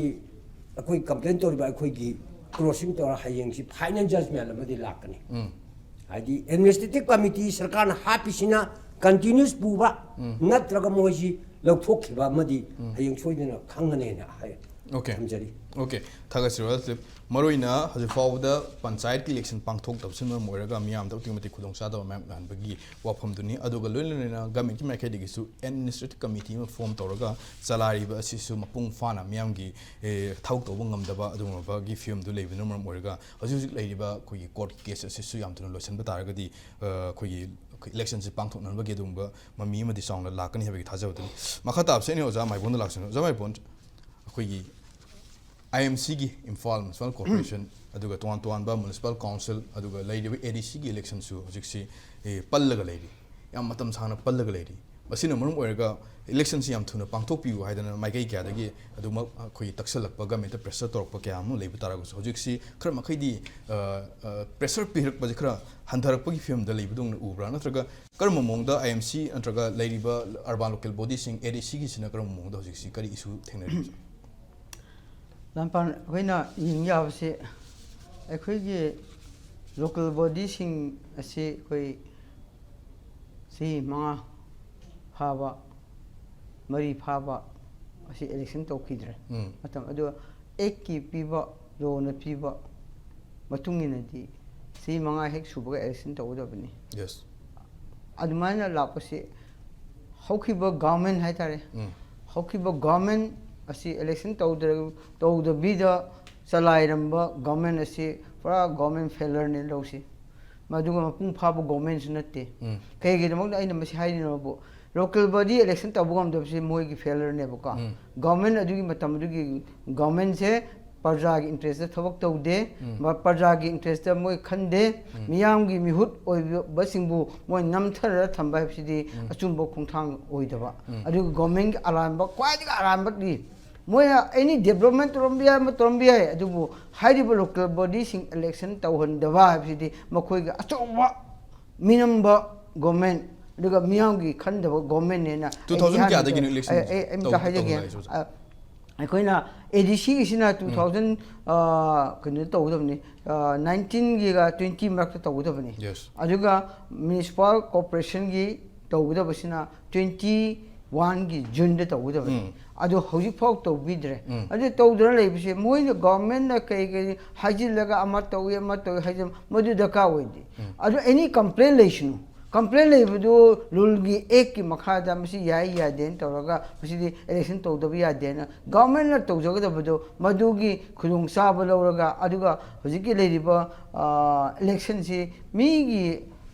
ꯑꯩꯈꯣꯏ ꯀꯝꯄ꯭ꯂꯦꯟ ꯇꯧꯔꯤꯕ ꯑꯩꯈꯣꯏꯒꯤ ꯀ꯭ꯔꯣꯁꯤꯡ ꯇꯧꯔ ꯍꯌꯦꯡꯁꯤ ꯐꯥꯏꯅꯦꯜ ꯖꯖꯃꯦꯟ ꯑꯃꯗꯤ ꯂꯥꯛꯀꯅꯤ꯫ ꯍꯥꯏꯗꯤ ꯑꯦꯗꯃꯤꯅꯤꯁꯇ꯭ꯔꯦꯇꯤꯚ ꯀꯃꯤꯇꯤ ꯁꯔꯀꯥꯔꯅ ꯍꯥꯞꯄꯤꯁꯤꯅ ꯀꯟꯇꯤꯅ꯭ꯌꯨꯁ ꯄꯨꯕ ꯅꯠꯇ꯭ꯔꯒ ꯃꯣꯏꯁꯤ ꯂꯧꯊꯣꯛꯈꯤꯕ ꯑꯃꯗꯤ ꯍꯌꯦꯡ ꯁꯣꯏꯗꯅ ꯈꯪꯒꯅꯦꯅ ꯍꯥꯏ꯫ ꯑꯣꯀꯦ꯫ ꯊꯝꯖꯔꯤ꯫ ꯑꯣꯀꯦ꯫ ꯊꯥꯒꯠꯆꯔꯤ ꯔꯣꯌꯦꯜ ꯐꯤꯂꯤꯞ꯫ ꯃꯔꯨꯑꯣꯏꯅ ꯍꯧꯖꯤꯛ ꯐꯥꯎꯕꯗ ꯄꯟꯆꯥꯌꯠꯀꯤ ꯏꯂꯦꯛꯁꯟ ꯄꯥꯡꯊꯣꯛꯇꯕꯁꯤꯅ ꯃꯔꯝ ꯑꯣꯏꯔꯒ ꯃꯤꯌꯥꯝꯗ ꯑꯗꯨꯛꯀꯤ ꯃꯇꯤꯛ ꯈꯨꯗꯣꯡꯆꯥꯗꯕ ꯃꯌꯥꯝ ꯅꯪꯍꯟꯕꯒꯤ ꯋꯥꯐꯝꯗꯨꯅꯤ꯫ ꯑꯗꯨꯒ ꯂꯣꯏꯅ ꯂꯣꯏꯅꯅ ꯒꯃꯦꯟꯒꯤ ꯃꯥꯏꯀꯩꯗꯒꯤꯁꯨ ꯑꯦꯗꯃꯤꯅꯤꯁꯇ꯭ꯔꯦꯇꯤꯚ ꯀꯃꯤꯇꯤ ꯑꯃ ꯐꯣꯝ ꯇꯧꯔꯒ ꯆꯂꯥꯏꯔꯤꯕ ꯑꯁꯤꯁꯨ ꯃꯄꯨꯡ ꯐꯥꯅ ꯃꯤꯌꯥꯝꯒꯤ, ꯑꯦ, ꯊꯕꯛ ꯇꯧꯕ ꯉꯝꯗꯕ ꯑꯗꯨꯒꯨꯝꯂꯕꯒꯤ ꯐꯤꯕꯝꯗꯨ ꯂꯩꯕꯅ ꯃꯔꯝ ꯑꯣꯏꯔꯒ ꯍꯧꯖꯤꯛ ꯍꯧꯖꯤꯛ ꯂꯩꯔꯤꯕ ꯑꯩꯈꯣꯏꯒꯤ ꯀꯣꯔꯠ ꯀꯦꯁ ꯑꯁꯤꯁꯨ ꯌꯥꯝ ꯊꯨꯅ ꯂꯣꯏꯁꯤꯟꯕ ꯇꯥꯔꯒꯗꯤ, ꯑ, ꯑꯩꯈꯣꯏꯒꯤ ꯏꯂꯦꯛꯁꯟꯁꯤ ꯄꯥꯡꯊꯣꯛꯅꯅꯕꯒꯤ ꯑꯗꯨꯒꯨꯝꯕ ꯃꯃꯤ ꯑꯃꯗꯤ ꯆꯥꯎꯅ ꯂꯥꯛꯀꯅꯤ ꯍꯥꯏꯕꯒꯤ ꯊꯥꯖꯕꯗꯨꯅꯤ꯫ ꯃꯈꯥ ꯇꯥꯕꯁꯤ ꯑꯩꯅ ꯑꯣꯖꯥ ꯃꯥꯏꯕꯣꯟꯗ ꯂꯥꯛꯆꯅꯤ꯫ ꯑꯣꯖꯥ ꯃꯥꯏꯕꯣꯟ, ꯑꯩꯈꯣꯏꯒꯤ ꯑꯥꯏ ꯑꯦꯝ ꯁꯤꯒꯤ, ꯏꯝꯐꯥꯜ ꯃ꯭ꯌꯨꯅꯤꯁꯤꯄꯥꯜ ꯀꯣꯔꯄꯣꯔꯦꯁꯟ, ꯑꯗꯨꯒ ꯇꯣꯉꯥꯟ ꯇꯣꯉꯥꯟꯕ ꯃ꯭ꯌꯨꯅꯤꯁꯤꯄꯥꯜ ꯀꯥꯎꯟꯁꯤꯜ, ꯑꯗꯨꯒ ꯂꯩꯔꯤꯕ ꯑꯦ ꯗꯤ ꯁꯤꯒꯤ ꯏꯂꯦꯛꯁꯟꯁꯨ ꯍꯧꯖꯤꯛꯁꯤ, ꯑꯦ, ꯄꯜꯂꯒ ꯂꯩꯔꯤ, ꯌꯥꯝ ꯃꯇꯝ ꯁꯥꯡꯅ ꯄꯜꯂꯒ ꯂꯩꯔꯤ꯫ ꯃꯁꯤꯅ ꯃꯔꯝ ꯑꯣꯏꯔꯒ ꯏꯂꯦꯛꯁꯟꯁꯤ ꯌꯥꯝ ꯊꯨꯅ ꯄꯥꯡꯊꯣꯛꯄꯤꯌꯨ ꯍꯥꯏꯗꯅ ꯃꯥꯏꯀꯩ ꯀꯌꯥꯗꯒꯤ ꯑꯗꯨꯃꯛ ꯑꯩꯈꯣꯏꯒꯤ ꯇꯛꯁꯜꯂꯛꯄ, ꯒꯃꯦꯟꯇ ꯄ꯭ꯔꯦꯁꯔ ꯇꯧꯔꯛꯄ ꯀꯌꯥ ꯑꯃ ꯂꯩꯕ ꯇꯥꯔꯒꯁꯨ, ꯍꯧꯖꯤꯛꯁꯤ ꯈꯔ ꯃꯈꯩꯗꯤ, ꯑ, ꯑ, ꯄ꯭ꯔꯦꯁꯔ ꯄꯤꯔꯛꯄꯁꯤ ꯈꯔ ꯍꯟꯊꯔꯛꯄꯒꯤ ꯐꯤꯕꯝꯗ ꯂꯩꯕꯗꯧꯅ ꯎꯕ꯭ꯔꯥ? ꯅꯠꯇ꯭ꯔꯒ ꯀꯔꯝꯕ ꯃꯑꯣꯡꯗ ꯑꯥꯏ ꯑꯦꯝ ꯁꯤ ꯅꯠꯇ꯭ꯔꯒ ꯂꯩꯔꯤꯕ ꯑꯔꯕꯥꯟ ꯂꯣꯀꯦꯜ ꯕꯣꯗꯤꯁꯤꯡ, ꯑꯦ ꯗꯤ ꯁꯤꯒꯤꯁꯤꯅ ꯀꯔꯝꯕ ꯃꯑꯣꯡꯗ ꯍꯧꯖꯤꯛꯁꯤ ꯀꯔꯤ ꯏꯁꯨ ꯊꯦꯡꯅꯔꯤꯕꯒꯦ? ꯂꯝꯄꯥꯛ ꯑꯩꯈꯣꯏꯅ ꯌꯦꯡ ꯌꯥꯕꯁꯤ, ꯑꯩꯈꯣꯏꯒꯤ ꯂꯣꯀꯦꯜ ꯕꯣꯗꯤꯁꯤꯡ ꯑꯁꯤ ꯑꯩꯈꯣꯏ ꯆꯍꯤ ꯃꯉꯥ ꯐꯥꯕ, ꯃꯔꯤ ꯐꯥꯕ, ꯑꯁꯤ election ꯇꯧꯈꯤꯗ꯭ꯔꯦ꯫ ꯎꯝ. ꯃꯇꯝ ꯑꯗꯨ Act ꯀꯤ ꯄꯤꯕ, law ꯅ ꯄꯤꯕ ꯃꯇꯨꯡ ꯏꯟꯅꯗꯤ ꯆꯍꯤ ꯃꯉꯥ ꯍꯦꯛ ꯁꯨꯕꯒ election ꯇꯧꯒꯗꯕꯅꯤ꯫ Yes. ꯑꯗꯨꯃꯥꯏꯅ ꯂꯥꯛꯄꯁꯤ ꯍꯧꯈꯤꯕ government ꯍꯥꯏꯇꯥꯔꯦ, ꯎꯝ. ꯍꯧꯈꯤꯕ government ꯑꯁꯤ election ꯇꯧꯗ꯭ꯔ-, ꯇꯧꯗꯕꯤꯗ ꯆꯂꯥꯏꯔꯝꯕ government ꯑꯁꯤ ꯄꯨꯔꯥ government failure ꯅꯦ ꯂꯧꯁꯤ꯫ ꯃꯗꯨꯒ ꯃꯄꯨꯡ ꯐꯥꯕ government ꯁꯨ ꯅꯠꯇꯦ꯫ ꯎꯝ. ꯀꯩꯒꯤꯗꯃꯛꯇ ꯑꯩꯅ ꯃꯁꯤ ꯍꯥꯏꯔꯤꯅꯣꯕꯨ, local body election ꯇꯧꯕ ꯉꯝꯗꯕꯁꯤ ꯃꯣꯏꯒꯤ failure ꯅꯦꯕꯀꯣ꯫ ꯎꯝ. Government ꯑꯗꯨꯒꯤ ꯃꯇꯝ ꯑꯗꯨꯒꯤ government ꯁꯦ ꯄ꯭ꯔꯖꯥꯒꯤ interest ꯇ ꯊꯕꯛ ꯇꯧꯗꯦ, ꯎꯝ. ꯃ-, ꯄ꯭ꯔꯖꯥꯒꯤ interest ꯇ ꯃꯣꯏ ꯈꯟꯗꯦ, ꯎꯝ. ꯃꯤꯌꯥꯝꯒꯤ ꯃꯤꯍꯨꯠ ꯑꯣꯏꯕꯁꯤꯡꯕꯨ ꯃꯣꯏ ꯅꯝꯊꯔꯒ ꯊꯝꯕ ꯍꯥꯏꯕꯁꯤꯗꯤ ꯎꯝ. ꯑꯆꯨꯝꯕ ꯈꯣꯡꯊꯥꯡ ꯑꯣꯏꯗꯕ꯫ ꯎꯝ. ꯑꯗꯨꯒ government ꯒꯤ ꯑꯔꯥꯟꯕ, ꯈ꯭ꯋꯥꯏꯗꯒꯤ ꯑꯔꯥꯟꯕꯗꯤ ꯃꯣꯏꯅ any development ꯇꯧꯔꯝꯕ ꯌꯥꯏ, ꯑꯃ ꯇꯧꯔꯝꯕ ꯌꯥꯏ, ꯑꯗꯨꯕꯨ ꯍꯥꯏꯔꯤꯕ local body ꯁꯤꯡ election ꯇꯧꯍꯟꯗꯕ ꯍꯥꯏꯕꯁꯤꯗꯤ ꯃꯈꯣꯏꯒꯤ ꯑꯆꯧꯕ ꯃꯤꯅꯝꯕ government, ꯑꯗꯨꯒ ꯃꯤꯌꯥꯝꯒꯤ ꯈꯟꯗꯕ government ꯅꯦꯅ Two ꯑꯩ thousand ꯏꯍꯥꯟ ꯀꯌꯥꯗꯒꯤꯅꯣ ꯍꯥꯟꯕꯗ election ꯑꯩ, ꯑꯩ ꯑꯝꯇ ꯇꯧ-, ꯍꯥꯏꯖꯒꯦ꯫ ꯇꯧꯔꯝꯗꯥꯏꯁꯦ ꯍꯧꯖꯤꯛ? ꯑ, ꯑꯩꯈꯣꯏꯅ A D C ꯒꯤꯁꯤꯅ two thousand, ꯑ, ꯀꯩꯅꯣ ꯇꯧꯒꯗꯕꯅꯤ, ꯑ, nineteen ꯒꯤꯒ twenty ꯃꯔꯛꯇ ꯇꯧꯒꯗꯕꯅꯤ꯫ Yes. ꯑꯗꯨꯒ municipal corporation ꯒꯤ ꯇꯧꯒꯗꯕꯁꯤꯅ twenty one ꯒꯤ June ꯗ ꯇꯧꯒꯗꯕꯅꯤ꯫ ꯎꯝ. ꯑꯗꯨ ꯍꯧꯖꯤꯛꯐꯥꯎ ꯇꯧꯕꯤꯗ꯭ꯔꯦ꯫ ꯎꯝ. ꯑꯗꯨ ꯇꯧꯗꯅ ꯂꯩꯕꯁꯦ ꯃꯣꯏꯅ government ꯅ ꯀꯩ ꯀꯩ ꯍꯥꯏꯖꯤꯜꯂꯒ ꯑꯃ ꯇꯧꯏ, ꯑꯃ ꯇꯧꯏ ꯍꯥꯏꯖꯤꯜ, ꯃꯗꯨ ꯗꯔꯀꯥꯔ ꯑꯣꯏꯗꯦ꯫ ꯎꯝ. ꯑꯗꯨ any complaint ꯂꯩꯁꯅꯨ꯫ Complaint ꯂꯩꯕꯗꯨ rule ꯒꯤ, Act ꯀꯤ ꯃꯈꯥꯗ ꯃꯁꯤ ꯌꯥꯏ ꯌꯥꯗꯦꯅ ꯇꯧꯔꯒ ꯃꯁꯤꯗꯤ election ꯇꯧꯗꯕ ꯌꯥꯗꯦꯅ government ꯅ ꯇꯧꯖꯒꯗꯕꯗꯣ ꯃꯗꯨꯒꯤ ꯈꯨꯗꯣꯡꯆꯥꯕ ꯂꯧꯔꯒ, ꯑꯗꯨꯒ ꯍꯧꯖꯤꯛꯀꯤ ꯂꯩꯔꯤꯕ, ꯑ, election ꯁꯤ ꯃꯤꯒꯤ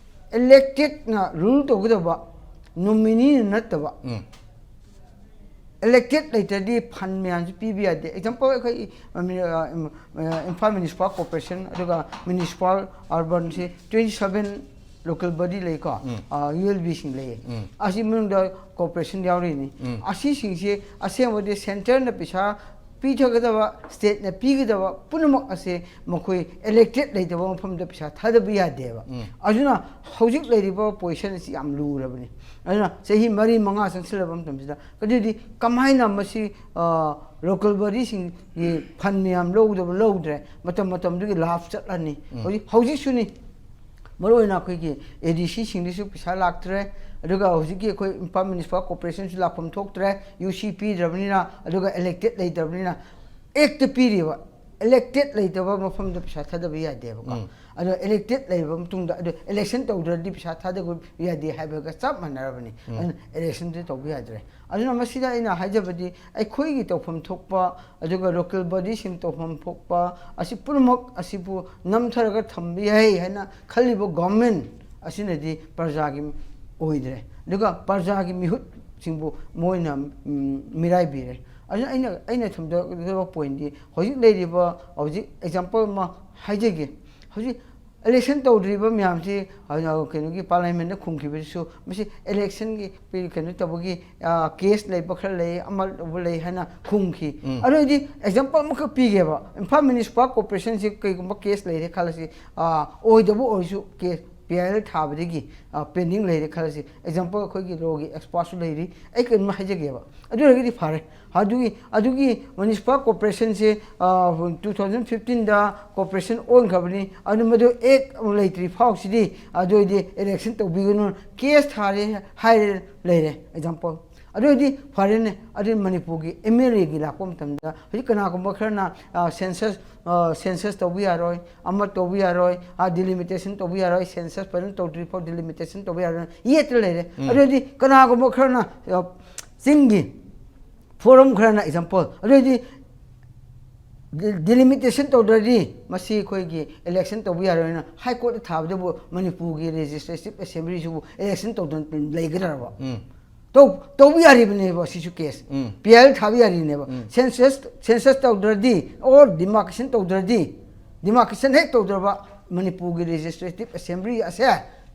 elected ꯅ rule ꯇꯧꯒꯗꯕ, nominee ꯅ ꯅꯠꯇꯕ꯫ ꯎꯝ. Elected ꯂꯩꯇ꯭ꯔꯗꯤ fund ꯃꯌꯥꯝꯁꯨ ꯄꯤꯕ ꯌꯥꯗꯦ꯫ Example, ꯑꯩꯈꯣꯏ, ꯑ, ꯃꯤ-, ꯑ, ꯏꯝ-, ꯑ, ꯏꯝꯐꯥꯜ Municipal Corporation ꯑꯗꯨꯒ municipal urban ꯁꯤ twenty seven local body ꯂꯩꯀꯣ, ꯎꯝ. ꯑ, U L B ꯁꯤꯡ ꯂꯩꯌꯦ꯫ ꯎꯝ. ꯑꯁꯤ ꯃꯅꯨꯡꯗ corporation ꯌꯥꯎꯔꯤꯅꯤ꯫ ꯎꯝ. ꯑꯁꯤꯁꯤꯡꯁꯦ ꯑꯁꯦꯡꯕꯗꯤ centre ꯅ ꯄꯩꯁꯥ ꯄꯤꯊꯒꯗꯕ, state ꯅ ꯄꯤꯒꯗꯕ ꯄꯨꯝꯅꯃꯛ ꯑꯁꯦ ꯃꯈꯣꯏ elected ꯂꯩꯇꯕ ꯃꯐꯝꯗ ꯄꯩꯁꯥ ꯊꯥꯗꯕ ꯌꯥꯗꯦꯕ꯫ ꯎꯝ. ꯑꯗꯨꯅ ꯍꯧꯖꯤꯛ ꯂꯩꯔꯤꯕ position ꯑꯁꯤ ꯌꯥꯝ ꯂꯨꯔꯕꯅꯤ꯫ ꯑꯗꯨꯅ ꯆꯍꯤ ꯃꯔꯤ ꯃꯉꯥ ꯆꯪꯁꯤꯜꯂꯕ ꯃꯇꯝꯁꯤꯗ ꯑꯗꯨꯗꯤ ꯀꯃꯥꯏꯅ ꯃꯁꯤ, ꯑ, local body ꯁꯤꯡꯒꯤ fund ꯃꯌꯥꯝ ꯂꯧꯗꯕ ꯂꯧꯗ꯭ꯔꯦ, ꯃꯇꯝ ꯃꯇꯝꯗꯨꯒꯤ ꯂꯥꯞ ꯆꯠꯂꯅꯤ꯫ ꯎꯝ. ꯍꯧꯖꯤꯛ, ꯍꯧꯖꯤꯛꯁꯨꯅꯤ꯫ ꯃꯔꯨ ꯑꯣꯏꯅ ꯑꯩꯈꯣꯏꯒꯤ ꯑꯦ ꯗꯤ ꯁꯤꯁꯤꯡꯗꯁꯨ ꯄꯩꯁꯥ ꯂꯥꯛꯇ꯭ꯔꯦ꯫ ꯑꯗꯨꯒ ꯍꯧꯖꯤꯛꯀꯤ ꯑꯩꯈꯣꯏ ꯏꯝꯐꯥꯜ ꯃ꯭ꯌꯨꯅꯤꯁꯤꯄꯥꯜ ꯀꯣꯔꯄꯣꯔꯦꯁꯟꯁꯨ ꯂꯥꯛꯐꯝ ꯊꯣꯛꯇ꯭ꯔꯦ, ꯌꯨ ꯁꯤ ꯄꯤꯗ꯭ꯔꯕꯅꯤꯅ꯫ ꯑꯗꯨꯒ ꯏꯂꯦꯛꯇꯦꯠ ꯂꯩꯇꯕꯅꯤꯅ, ꯑꯦꯛꯇ ꯄꯤꯔꯤꯕ, ꯏꯂꯦꯛꯇꯦꯠ ꯂꯩꯇꯕ ꯃꯐꯝꯗ ꯄꯩꯁꯥ ꯊꯥꯗꯕ ꯌꯥꯗꯦꯕꯀꯣ꯫ ꯎꯝ꯫ ꯑꯗꯣ ꯏꯂꯦꯛꯇꯦꯠ ꯂꯩꯔꯕ ꯃꯇꯨꯡꯗ ꯑꯗꯣ ꯏꯂꯦꯛꯁꯟ ꯇꯧꯗ꯭ꯔꯗꯤ ꯄꯩꯁꯥ ꯊꯥꯗꯕ ꯌꯥꯗꯦ ꯍꯥꯏꯕꯒ ꯆꯞ ꯃꯥꯟꯅꯔꯕꯅꯤ꯫ ꯎꯝ꯫ ꯑꯗꯨꯅ ꯏꯂꯦꯛꯁꯟꯗꯤ ꯇꯧꯕ ꯌꯥꯗ꯭ꯔꯦ꯫ ꯑꯗꯨꯅ ꯃꯁꯤꯗ ꯑꯩꯅ ꯍꯥꯏꯖꯕꯗꯤ, ꯑꯩꯈꯣꯏꯒꯤ ꯇꯧꯐꯝ ꯊꯣꯛꯄ, ꯑꯗꯨꯒ ꯂꯣꯀꯦꯜ ꯕꯣꯗꯤꯁꯤꯡ ꯇꯧꯐꯝ ꯊꯣꯛꯄ, ꯑꯁꯤ ꯄꯨꯝꯅꯃꯛ ꯑꯁꯤꯕꯨ ꯅꯝꯊꯔꯒ ꯊꯝꯕ ꯌꯥꯏ ꯍꯥꯏꯅ ꯈꯜꯂꯤꯕ ꯒꯣꯔꯃꯦꯟ ꯑꯁꯤꯅꯗꯤ ꯄ꯭ꯔꯖꯥꯒꯤ ꯑꯣꯏꯗ꯭ꯔꯦ꯫ ꯑꯗꯨꯒ ꯄ꯭ꯔꯖꯥꯒꯤ ꯃꯤꯍꯨꯠꯁꯤꯡꯕꯨ ꯃꯣꯏꯅ, ꯎꯝ, ꯃꯤꯔꯥꯏꯕꯤꯔꯦ꯫ ꯑꯗꯨꯅ ꯑꯩꯅ, ꯑꯩꯅ ꯊꯝꯖꯒꯗꯕ ꯄꯣꯏꯟꯗꯤ, ꯍꯧꯖꯤꯛ ꯂꯩꯔꯤꯕ, ꯍꯧꯖꯤꯛ ꯑꯦꯛꯖꯥꯝꯄꯜ ꯑꯃ ꯍꯥꯏꯖꯒꯦ꯫ ꯍꯧꯖꯤꯛ ꯏꯂꯦꯛꯁꯟ ꯇꯧꯗ꯭ꯔꯤꯕ ꯃꯌꯥꯝꯁꯤ, ꯑ, ꯀꯩꯅꯣꯒꯤ ꯄꯥꯔꯂꯤꯌꯥꯃꯦꯟꯗ ꯈꯨꯝꯈꯤꯕꯁꯨ, ꯃꯁꯤ ꯏꯂꯦꯛꯁꯟꯒꯤ ꯄꯤ-, ꯀꯩꯅꯣ ꯇꯧꯕꯒꯤ, ꯑ, ꯀꯦꯁ ꯂꯩꯕ ꯈꯔ ꯂꯩ, ꯑꯃ ꯇꯧꯕ ꯂꯩ ꯍꯥꯏꯅ ꯈꯨꯝꯈꯤ꯫ ꯎꯝ꯫ ꯑꯗꯨ ꯑꯣꯏꯔꯗꯤ ꯑꯦꯛꯖꯥꯝꯄꯜ ꯑꯃꯈꯛ ꯄꯤꯒꯦꯕ, ꯏꯝꯐꯥꯜ ꯃ꯭ꯌꯨꯅꯤꯁꯤꯄꯥꯜ ꯀꯣꯔꯄꯣꯔꯦꯁꯟꯁꯤ ꯀꯩꯒꯨꯝꯕ ꯀꯦꯁ ꯂꯩꯔꯦ ꯈꯜꯂꯁꯤ, ꯑ, ꯑꯣꯏꯗꯕ ꯑꯣꯏꯔꯁꯨ ꯀꯦꯁ ꯄꯤ ꯑꯥꯏ ꯑꯦꯜ ꯊꯥꯕꯗꯒꯤ, ꯑ, ꯄꯦꯟꯗꯤꯡ ꯂꯩꯔꯦ ꯈꯜꯂꯁꯤ꯫ ꯑꯦꯛꯖꯥꯝꯄꯜ ꯑꯩꯈꯣꯏꯒꯤ ꯂꯣꯒꯤ ꯑꯦꯛꯁꯄꯥꯔꯠꯁꯨ ꯂꯩꯔꯤ, ꯑꯩ ꯀꯩꯅꯣꯝ ꯍꯥꯏꯖꯒꯦꯕ꯫ ꯑꯗꯨ ꯑꯣꯏꯔꯒꯗꯤ ꯐꯔꯦ꯫ ꯑꯗꯨꯒꯤ, ꯑꯗꯨꯒꯤ ꯃ꯭ꯌꯨꯅꯤꯁꯤꯄꯥꯜ ꯀꯣꯔꯄꯣꯔꯦꯁꯟꯁꯦ, ꯑ, ꯇꯨ ꯊꯥꯎꯖꯟ ꯐꯤꯐꯇꯤꯟꯗ ꯀꯣꯔꯄꯣꯔꯦꯁꯟ ꯑꯣꯟꯈ꯭ꯔꯕꯅꯤ, ꯑꯗꯨ ꯃꯗꯨ ꯑꯦꯛ ꯑꯃ ꯂꯩꯇ꯭ꯔꯤ ꯐꯥꯎꯁꯤꯗꯤ, ꯑꯗꯨ ꯑꯣꯏꯔꯗꯤ ꯏꯂꯦꯛꯁꯟ ꯇꯧꯕꯤꯒꯅꯨ, ꯀꯦꯁ ꯊꯥꯔꯦ ꯍꯥꯏꯔꯦ, ꯂꯩꯔꯦ ꯑꯦꯛꯖꯥꯝꯄꯜ꯫ ꯑꯗꯨ ꯑꯣꯏꯔꯗꯤ ꯐꯔꯦꯅꯦ꯫ ꯑꯗꯨ ꯃꯅꯤꯄꯨꯔꯒꯤ ꯑꯦꯝ ꯑꯦꯜ ꯑꯦꯒꯤ ꯂꯥꯛꯄ ꯃꯇꯝꯗ ꯍꯧꯖꯤꯛ ꯀꯅꯥꯒꯨꯝꯕ ꯈꯔꯅ, ꯑ, ꯁꯦꯟꯁꯁ, ꯑ, ꯁꯦꯟꯁꯁ ꯇꯧꯕ ꯌꯥꯔꯣꯏ, ꯑꯃ ꯇꯧꯕ ꯌꯥꯔꯣꯏ, ꯑ, ꯗꯤꯂꯤꯃꯤꯇꯦꯁꯟ ꯇꯧꯕ ꯌꯥꯔꯣꯏ, ꯁꯦꯟꯁꯁ ꯐꯖꯅ ꯇꯧꯗ꯭ꯔꯤ ꯐꯥꯎ ꯗꯤꯂꯤꯃꯤꯇꯦꯁꯟ ꯇꯧꯕ ꯌꯥꯔꯣꯏ, ꯌꯦꯠꯇ ꯂꯩꯔꯦ꯫ ꯎꯝ꯫ ꯑꯗꯨ ꯑꯣꯏꯔꯗꯤ ꯀꯅꯥꯒꯨꯝꯕ ꯈꯔꯅ, ꯑ, ꯆꯤꯡꯒꯤ ꯐꯣꯔꯝ ꯈꯔꯅ ꯑꯦꯛꯖꯥꯝꯄꯜ, ꯑꯗꯨ ꯑꯣꯏꯔꯗꯤ ꯗꯤ-, ꯗꯤꯂꯤꯃꯤꯇꯦꯁꯟ ꯇꯧꯗ꯭ꯔꯗꯤ ꯃꯁꯤ ꯑꯩꯈꯣꯏꯒꯤ ꯏꯂꯦꯛꯁꯟ ꯇꯧꯕ ꯌꯥꯔꯣꯏꯅ ꯍꯥꯏ ꯀꯣꯔꯠꯇ ꯊꯥꯕꯗꯕꯨ ꯃꯅꯤꯄꯨꯔꯒꯤ ꯂꯦꯖꯤꯁꯂꯦꯇꯤꯚ ꯑꯦꯁꯦꯝꯕ꯭ꯂꯤꯁꯤꯕꯨ ꯏꯂꯦꯛꯁꯟ ꯇꯧꯗꯅ ꯂꯩꯒꯗ꯭ꯔꯕ? ꯎꯝ꯫ ꯇꯧ-, ꯇꯧꯕ ꯌꯥꯔꯤꯕꯅꯦꯕ ꯁꯤꯁꯨ case. Um. P I L ꯊꯥꯕ ꯌꯥꯔꯤꯅꯦꯕ꯫ ꯎꯝ꯫ ꯁꯦꯟꯁꯁ, ꯁꯦꯟꯁꯁ ꯇꯧꯗ꯭ꯔꯗꯤ, ꯑꯣꯔ ꯗꯤꯃꯥꯔꯀꯦꯁꯟ ꯇꯧꯗ꯭ꯔꯗꯤ, ꯗꯤꯃꯥꯔꯀꯦꯁꯟ ꯍꯦꯛ ꯇꯧꯗ꯭ꯔꯕ ꯃꯅꯤꯄꯨꯔꯒꯤ ꯂꯦꯖꯤꯁꯂꯦꯇꯤꯚ ꯑꯦꯁꯦꯝꯕ꯭ꯂꯤ ꯑꯁꯦ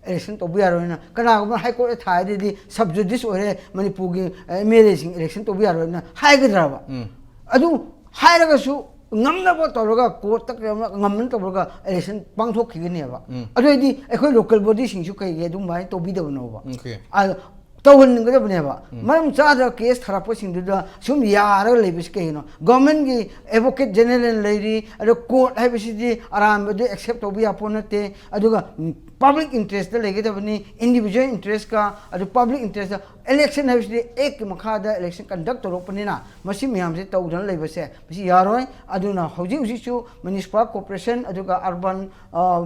ꯏꯂꯦꯛꯁꯟ ꯇꯧꯕ ꯌꯥꯔꯣꯏꯅ ꯀꯅꯥꯒꯨꯝꯕ ꯍꯥꯏ ꯀꯣꯔꯠꯇ ꯊꯥꯔꯗꯤ ꯁꯕ ꯖꯨꯗꯤꯁ ꯑꯣꯏꯔꯦ, ꯃꯅꯤꯄꯨꯔꯒꯤ, ꯑ, ꯑꯦꯝ ꯑꯦꯜ ꯑꯦꯁꯤꯡ ꯏꯂꯦꯛꯁꯟ ꯇꯧꯕ ꯌꯥꯔꯣꯏꯅ ꯍꯥꯏꯒꯗ꯭ꯔꯕ? ꯎꯝ꯫ ꯑꯗꯨ ꯍꯥꯏꯔꯒꯁꯨ ꯉꯝꯅꯕ ꯇꯧꯔꯒ ꯀꯣꯔꯠꯇ ꯀꯩꯅꯣꯝꯃ ꯉꯝꯅ ꯇꯧꯔꯒ ꯏꯂꯦꯛꯁꯟ ꯄꯥꯡꯊꯣꯛꯈꯤꯒꯅꯦꯕ꯫ ꯎꯝ꯫ ꯑꯗꯨ ꯑꯣꯏꯔꯗꯤ ꯑꯩꯈꯣꯏ ꯂꯣꯀꯦꯜ ꯕꯣꯗꯤꯁꯤꯡꯁꯨ ꯀꯩꯒꯤ ꯑꯗꯨꯃꯥꯏꯅ ꯇꯧꯕꯤꯗꯕꯅꯣꯕ? ꯑꯣꯀꯦ꯫ ꯑ, ꯇꯧꯍꯟꯒꯗꯕꯅꯦꯕ꯫ ꯃꯔꯝ ꯆꯥꯗ꯭ꯔ ꯀꯦꯁ ꯊꯥꯔꯛꯄꯁꯤꯡꯗꯨꯗ ꯁꯨꯝ ꯌꯥꯔꯒ ꯂꯩꯕꯁꯤ ꯀꯩꯒꯤꯅꯣ? ꯒꯣꯔꯃꯦꯟꯒꯤ ꯑꯦꯗꯚꯣꯀꯦꯠ ꯖꯦꯅꯦꯔꯦꯜ ꯂꯩꯔꯤ, ꯑꯗꯣ ꯀꯣꯔꯠ ꯍꯥꯏꯕꯁꯤꯗꯤ ꯑꯔꯥꯟꯕꯗꯨ ꯑꯦꯛꯁꯦꯞ ꯇꯧꯕ ꯌꯥꯄꯣꯠ ꯅꯠꯇꯦ꯫ ꯑꯗꯨꯒ ꯄꯕ꯭ꯂꯤꯛ ꯏꯟꯇꯔꯦꯁꯇ ꯂꯩꯒꯗꯕꯅꯤ, ꯏꯟꯗꯤꯕꯤꯖꯨꯋꯦꯜ ꯏꯟꯇꯔꯦꯁꯀ꯫ ꯑꯗꯨ ꯄꯕ꯭ꯂꯤꯛ ꯏꯟꯇꯔꯦꯁꯇ, ꯏꯂꯦꯛꯁꯟ ꯍꯥꯏꯕꯁꯤꯗꯤ ꯑꯦꯛꯀꯤ ꯃꯈꯥꯗ ꯏꯂꯦꯛꯁꯟ ꯀꯟꯗꯛ ꯇꯧꯔꯛꯄꯅꯤꯅ, ꯃꯁꯤ ꯃꯌꯥꯝꯁꯦ ꯇꯧꯗꯅ ꯂꯩꯕꯁꯦ ꯃꯁꯤ ꯌꯥꯔꯣꯏ꯫ ꯑꯗꯨꯅ ꯍꯧꯖꯤꯛ ꯍꯧꯖꯤꯛꯁꯨ ꯃ꯭ꯌꯨꯅꯤꯁꯤꯄꯥꯜ ꯀꯣꯔꯄꯣꯔꯦꯁꯟ, ꯑꯗꯨꯒ ꯑꯔꯕꯟ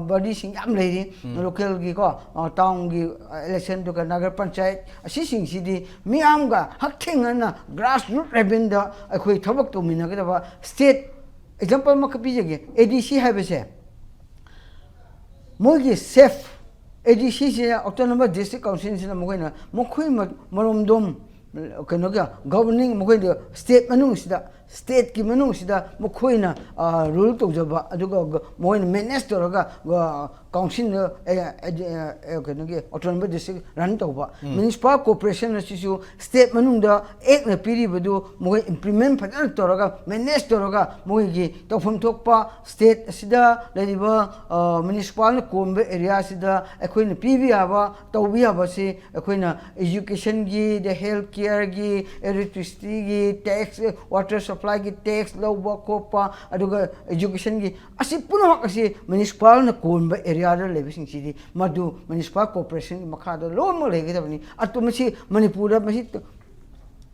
ꯕꯣꯗꯤꯁꯤꯡ ꯌꯥꯝ ꯂꯩꯔꯤ, ꯂꯣꯀꯦꯜꯒꯤꯀꯣ, ꯇꯥꯎꯟꯒꯤ ꯏꯂꯦꯛꯁꯟ, ꯑꯗꯨꯒ ꯅꯒꯔ ꯄꯟꯆꯥꯌꯠ, ꯑꯁꯤꯁꯤꯡꯁꯤꯗꯤ ꯃꯤꯌꯥꯝꯒ ꯍꯛꯊꯦꯡꯅꯅ ꯒ꯭ꯔꯥꯁ ꯔꯨꯠ ꯂꯦꯚꯦꯜꯗ ꯑꯩꯈꯣꯏ ꯊꯕꯛ ꯇꯧꯃꯤꯟꯅꯒꯗꯕ꯫ ꯁ꯭ꯇꯦꯠ ꯑꯦꯛꯖꯥꯝꯄꯜ ꯑꯃꯈꯛ ꯄꯤꯖꯒꯦ, ꯑꯦ ꯗꯤ ꯁꯤ ꯍꯥꯏꯕꯁꯦ ꯃꯣꯏꯒꯤ ꯁꯦꯐ, ꯑꯦ ꯗꯤ ꯁꯤꯁꯦ, ꯑꯣꯇꯣꯅꯣꯃꯁ ꯗꯤꯁꯇ꯭ꯔꯤꯛ ꯀꯥꯎꯟꯁꯤꯜꯁꯤꯅ ꯃꯈꯣꯏꯅ, ꯃꯈꯣꯏ ꯃ-, ꯃꯔꯣꯝꯗꯣꯝ, ꯀꯩꯅꯣꯒꯤ ꯒꯣꯕꯔꯅꯤꯡ, ꯃꯈꯣꯏꯗ ꯁ꯭ꯇꯦꯠ ꯃꯅꯨꯡꯁꯤꯗ, ꯁ꯭ꯇꯦꯠꯀꯤ ꯃꯅꯨꯡꯁꯤꯗ ꯃꯈꯣꯏꯅ, ꯑ, ꯔꯨꯜ ꯇꯧꯖꯕ, ꯑꯗꯨꯒ ꯒ-, ꯃꯈꯣꯏꯅ ꯃꯦꯅꯦꯖ ꯇꯧꯔꯒ, ꯑ, ꯀꯥꯎꯟꯁꯤꯜꯗ, ꯑꯦ, ꯑꯦ, ꯑꯦ, ꯀꯩꯅꯣꯒꯤ ꯑꯣꯇꯣꯅꯣꯃꯁ ꯗꯤꯁꯇ꯭ꯔꯤꯛ ꯔꯟ ꯇꯧꯕ꯫ ꯃ꯭ꯌꯨꯅꯤꯁꯤꯄꯥꯜ ꯀꯣꯔꯄꯣꯔꯦꯁꯟ ꯑꯁꯤꯁꯨ ꯁ꯭ꯇꯦꯠ ꯃꯅꯨꯡꯗ ꯑꯦꯛꯅ ꯄꯤꯔꯤꯕꯗꯨ ꯃꯈꯣꯏ ꯏꯝꯄ꯭ꯂꯤꯃꯦꯟ ꯐꯖꯅ ꯇꯧꯔꯒ, ꯃꯦꯅꯦꯖ ꯇꯧꯔꯒ, ꯃꯈꯣꯏꯒꯤ ꯇꯧꯐꯝ ꯊꯣꯛꯄ ꯁ꯭ꯇꯦꯠ ꯑꯁꯤꯗ ꯂꯩꯔꯤꯕ, ꯑ, ꯃ꯭ꯌꯨꯅꯤꯁꯤꯄꯥꯜꯅ ꯀꯣꯟꯕ ꯑꯦꯔꯤꯌꯥꯁꯤꯗ ꯑꯩꯈꯣꯏꯅ ꯄꯤꯕ ꯌꯥꯕ, ꯇꯧꯕ ꯌꯥꯕꯁꯤ ꯑꯩꯈꯣꯏꯅ ꯑꯦꯖꯨꯀꯦꯁꯟꯒꯤ, ꯑꯗꯩ ꯍꯦꯜꯊ ꯀꯤꯌꯔꯒꯤ, ꯏꯂꯦꯛꯇ꯭ꯔꯤꯁꯤꯇꯤꯒꯤ ꯇꯦꯛꯁ, ꯋꯥꯇꯔ ꯁꯄ꯭ꯂꯥꯏꯒꯤ ꯇꯦꯛꯁ ꯂꯧꯕ ꯈꯣꯠꯄ, ꯑꯗꯨꯒ ꯑꯦꯖꯨꯀꯦꯁꯟꯒꯤ, ꯑꯁꯤ ꯄꯨꯝꯅꯃꯛ ꯑꯁꯤ ꯃ꯭ꯌꯨꯅꯤꯁꯤꯄꯥꯜꯅ ꯀꯣꯟꯕ ꯑꯦꯔꯤꯌꯥꯗ ꯂꯩꯕꯁꯤꯡꯁꯤꯗꯤ ꯃꯗꯨ ꯃ꯭ꯌꯨꯅꯤꯁꯤꯄꯥꯜ ꯀꯣꯔꯄꯣꯔꯦꯁꯟꯒꯤ ꯃꯈꯥꯗ ꯂꯣꯏꯅꯃꯛ ꯂꯩꯒꯗꯕꯅꯤ꯫ ꯑꯗꯨ ꯃꯁꯤ ꯃꯅꯤꯄꯨꯔꯗ ꯃꯁꯤ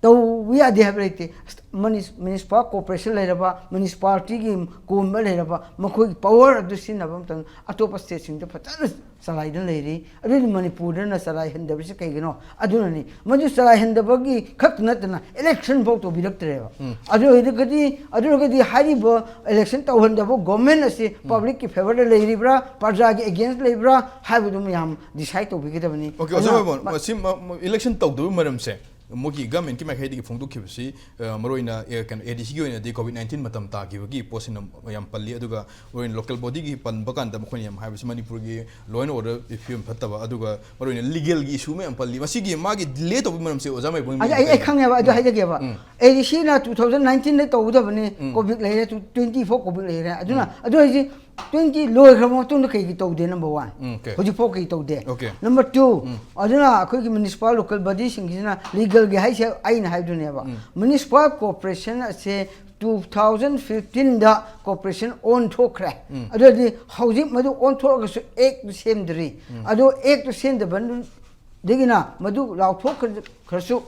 ꯇꯧꯕ ꯌꯥꯗꯦ ꯍꯥꯏꯕ ꯂꯩꯇꯦ꯫ ꯃ꯭ꯌꯨꯅꯤꯁꯤꯄꯥꯜ ꯀꯣꯔꯄꯣꯔꯦꯁꯟ ꯂꯩꯔꯕ, ꯃ꯭ꯌꯨꯅꯤꯁꯤꯄꯥꯂꯤꯇꯤꯒꯤ ꯀꯣꯟꯕ ꯂꯩꯔꯕ, ꯃꯈꯣꯏꯒꯤ ꯄꯋꯔ ꯑꯗꯨ ꯁꯤꯖꯤꯟꯅꯕ ꯃꯇꯝꯗ ꯑꯇꯣꯞꯄ ꯁ꯭ꯇꯦꯠꯁꯤꯡꯗ ꯐꯖꯅ ꯆꯂꯥꯏꯗꯨꯅ ꯂꯩꯔꯤ꯫ ꯑꯗꯨꯗꯤ ꯃꯅꯤꯄꯨꯔꯗꯅ ꯆꯂꯥꯏꯍꯟꯗꯕꯁꯤ ꯀꯩꯒꯤꯅꯣ? ꯑꯗꯨꯅꯅꯤ꯫ ꯃꯗꯨ ꯆꯂꯥꯏꯍꯟꯗꯕꯒꯤ ꯈꯛꯇ ꯅꯠꯇꯅ ꯏꯂꯦꯛꯁꯟ ꯐꯥꯎ ꯇꯧꯕꯤꯔꯛꯇ꯭ꯔꯦꯕ꯫ ꯑꯗꯨ ꯑꯣꯏꯔꯒꯗꯤ, ꯑꯗꯨ ꯑꯣꯏꯔꯒꯗꯤ ꯍꯥꯏꯔꯤꯕ ꯏꯂꯦꯛꯁꯟ ꯇꯧꯍꯟꯗꯕ ꯒꯣꯔꯃꯦꯟ ꯑꯁꯤ ꯄꯕ꯭ꯂꯤꯛꯀꯤ ꯐꯦꯚꯔꯗ ꯂꯩꯔꯤꯕ꯭ꯔꯥ, ꯄ꯭ꯔꯖꯥꯒꯤ ꯑꯦꯒꯦꯟꯁ ꯂꯩꯕ꯭ꯔꯥ ꯍꯥꯏꯕꯗꯨ ꯃꯌꯥꯝ ꯗꯤꯁꯥꯏꯗ ꯇꯧꯕꯤꯒꯗꯕꯅꯤ꯫ ꯑꯣꯀꯦ, ꯑꯣꯖꯥ ꯑꯗꯨꯅ ꯕꯥꯏꯕꯣꯟ, ꯃ- ꯃꯁꯤ ꯃ-, ꯃ-, ꯏꯂꯦꯛꯁꯟ ꯇꯧꯗꯕ ꯃꯔꯝꯁꯦ ꯃꯣꯏꯒꯤ ꯒꯚꯔꯟꯃꯦꯟꯠꯀꯤ ꯃꯥꯏꯀꯩꯗꯒꯤ ꯐꯣꯡꯗꯣꯛꯈꯤꯕꯁꯤ, ꯑ, ꯃꯔꯨꯑꯣꯏꯅ, ꯑ, ꯀꯩꯅꯣ, ꯑꯦ ꯗꯤ ꯁꯤꯒꯤ ꯑꯣꯏꯅꯗꯤ ꯀꯣꯚꯤꯗ ꯅꯥꯏꯟꯇꯤꯟ ꯃꯇꯝ ꯇꯥꯈꯤꯕꯒꯤ ꯄꯣꯠꯁꯤꯅ ꯌꯥꯝ ꯄꯜꯂꯤ꯫ ꯑꯗꯨꯒ ꯃꯔꯨꯑꯣꯏꯅ ꯂꯣꯀꯦꯜ ꯕꯣꯗꯤꯒꯤ ꯄꯟꯕ ꯀꯥꯟꯗ ꯃꯈꯣꯏꯅ ꯌꯥꯝ ꯍꯥꯏꯕꯁꯤ ꯃꯅꯤꯄꯨꯔꯒꯤ ꯂꯣ ꯑꯦꯟ ꯑꯣꯔꯗꯔ ꯐꯤꯕꯝ ꯐꯠꯇꯕ, ꯑꯗꯨꯒ ꯃꯔꯨꯑꯣꯏꯅ ꯂꯤꯒꯦꯜꯒꯤ ꯏꯁꯨ ꯃꯌꯥꯝ ꯄꯜꯂꯤ꯫ ꯃꯁꯤꯒꯤ ꯃꯥꯒꯤ ꯗꯤꯂꯦ ꯇꯧꯕꯒꯤ ꯃꯔꯝꯁꯦ ꯑꯣꯖꯥ ꯃꯥꯏꯕꯝꯒꯤ ꯑꯩ, ꯑꯩ, ꯑꯩ ꯃꯣꯠ ꯀꯔꯤꯅꯣ? ꯈꯪꯉꯦꯕ, ꯑꯗꯨ ꯎꯝ꯫ ꯍꯥꯏꯖꯒꯦꯕ꯫ ꯎꯝ꯫ ꯑꯦ ꯗꯤ ꯁꯤꯅ ꯇꯨ ꯊꯥꯎꯖꯟ ꯅꯥꯏꯟꯇꯤꯟꯗ ꯇꯧꯒꯗꯕꯅꯤ, ꯎꯝ꯫ ꯀꯣꯚꯤꯗ ꯂꯩꯔꯦ, ꯇꯨ-, ꯇ꯭ꯋꯦꯟꯇꯤ ꯐꯣꯔ ꯀꯣꯚꯤꯗ ꯂꯩꯔꯦ꯫ ꯑꯗꯨꯅ, ꯎꯝ꯫ ꯑꯗꯨ ꯍꯥꯏꯁꯤ ꯇ꯭ꯋꯦꯟꯇꯤ ꯂꯣꯏꯈ꯭ꯔꯕ ꯃꯇꯨꯡꯗ ꯀꯩꯒꯤ ꯇꯧꯗꯦ? ꯅꯝꯕꯔ ꯋꯥꯟ, ꯎꯝ, okay. ꯍꯧꯖꯤꯛꯐꯥꯎ ꯀꯩ ꯇꯧꯗꯦ? Okay. ꯅꯝꯕꯔ ꯇꯨ, ꯑꯗꯨꯅ ꯑꯩꯈꯣꯏꯒꯤ ꯃ꯭ꯌꯨꯅꯤꯁꯤꯄꯥꯜ ꯂꯣꯀꯦꯜ ꯕꯣꯗꯤꯁꯤꯡꯁꯤꯅ ꯂꯤꯒꯜꯒꯤ ꯍꯥꯏꯁꯦ ꯑꯩꯅ ꯍꯥꯏꯕꯗꯨꯅꯦꯕ, ꯃ꯭ꯌꯨꯅꯤꯁꯤꯄꯥꯜ ꯀꯣꯔꯄꯣꯔꯦꯁꯟ ꯑꯁꯦ ꯇꯨ ꯊꯥꯎꯖꯟ ꯐꯤꯐꯇꯤꯟꯗ ꯀꯣꯔꯄꯣꯔꯦꯁꯟ ꯑꯣꯟꯊꯣꯛꯈ꯭ꯔꯦ꯫ ꯑꯗꯨꯗꯤ ꯍꯧꯖꯤꯛ ꯃꯗꯨ ꯑꯣꯟꯊꯣꯛꯑꯒꯁꯨ ꯑꯦꯛꯇꯨ ꯁꯦꯝꯗ꯭ꯔꯤ꯫ ꯑꯗꯣ ꯑꯦꯛꯇꯨ ꯁꯦꯝꯗꯕꯗꯒꯤꯅ ꯃꯗꯨ ꯂꯥꯎꯊꯣꯛꯈ꯭ꯔꯁꯨ,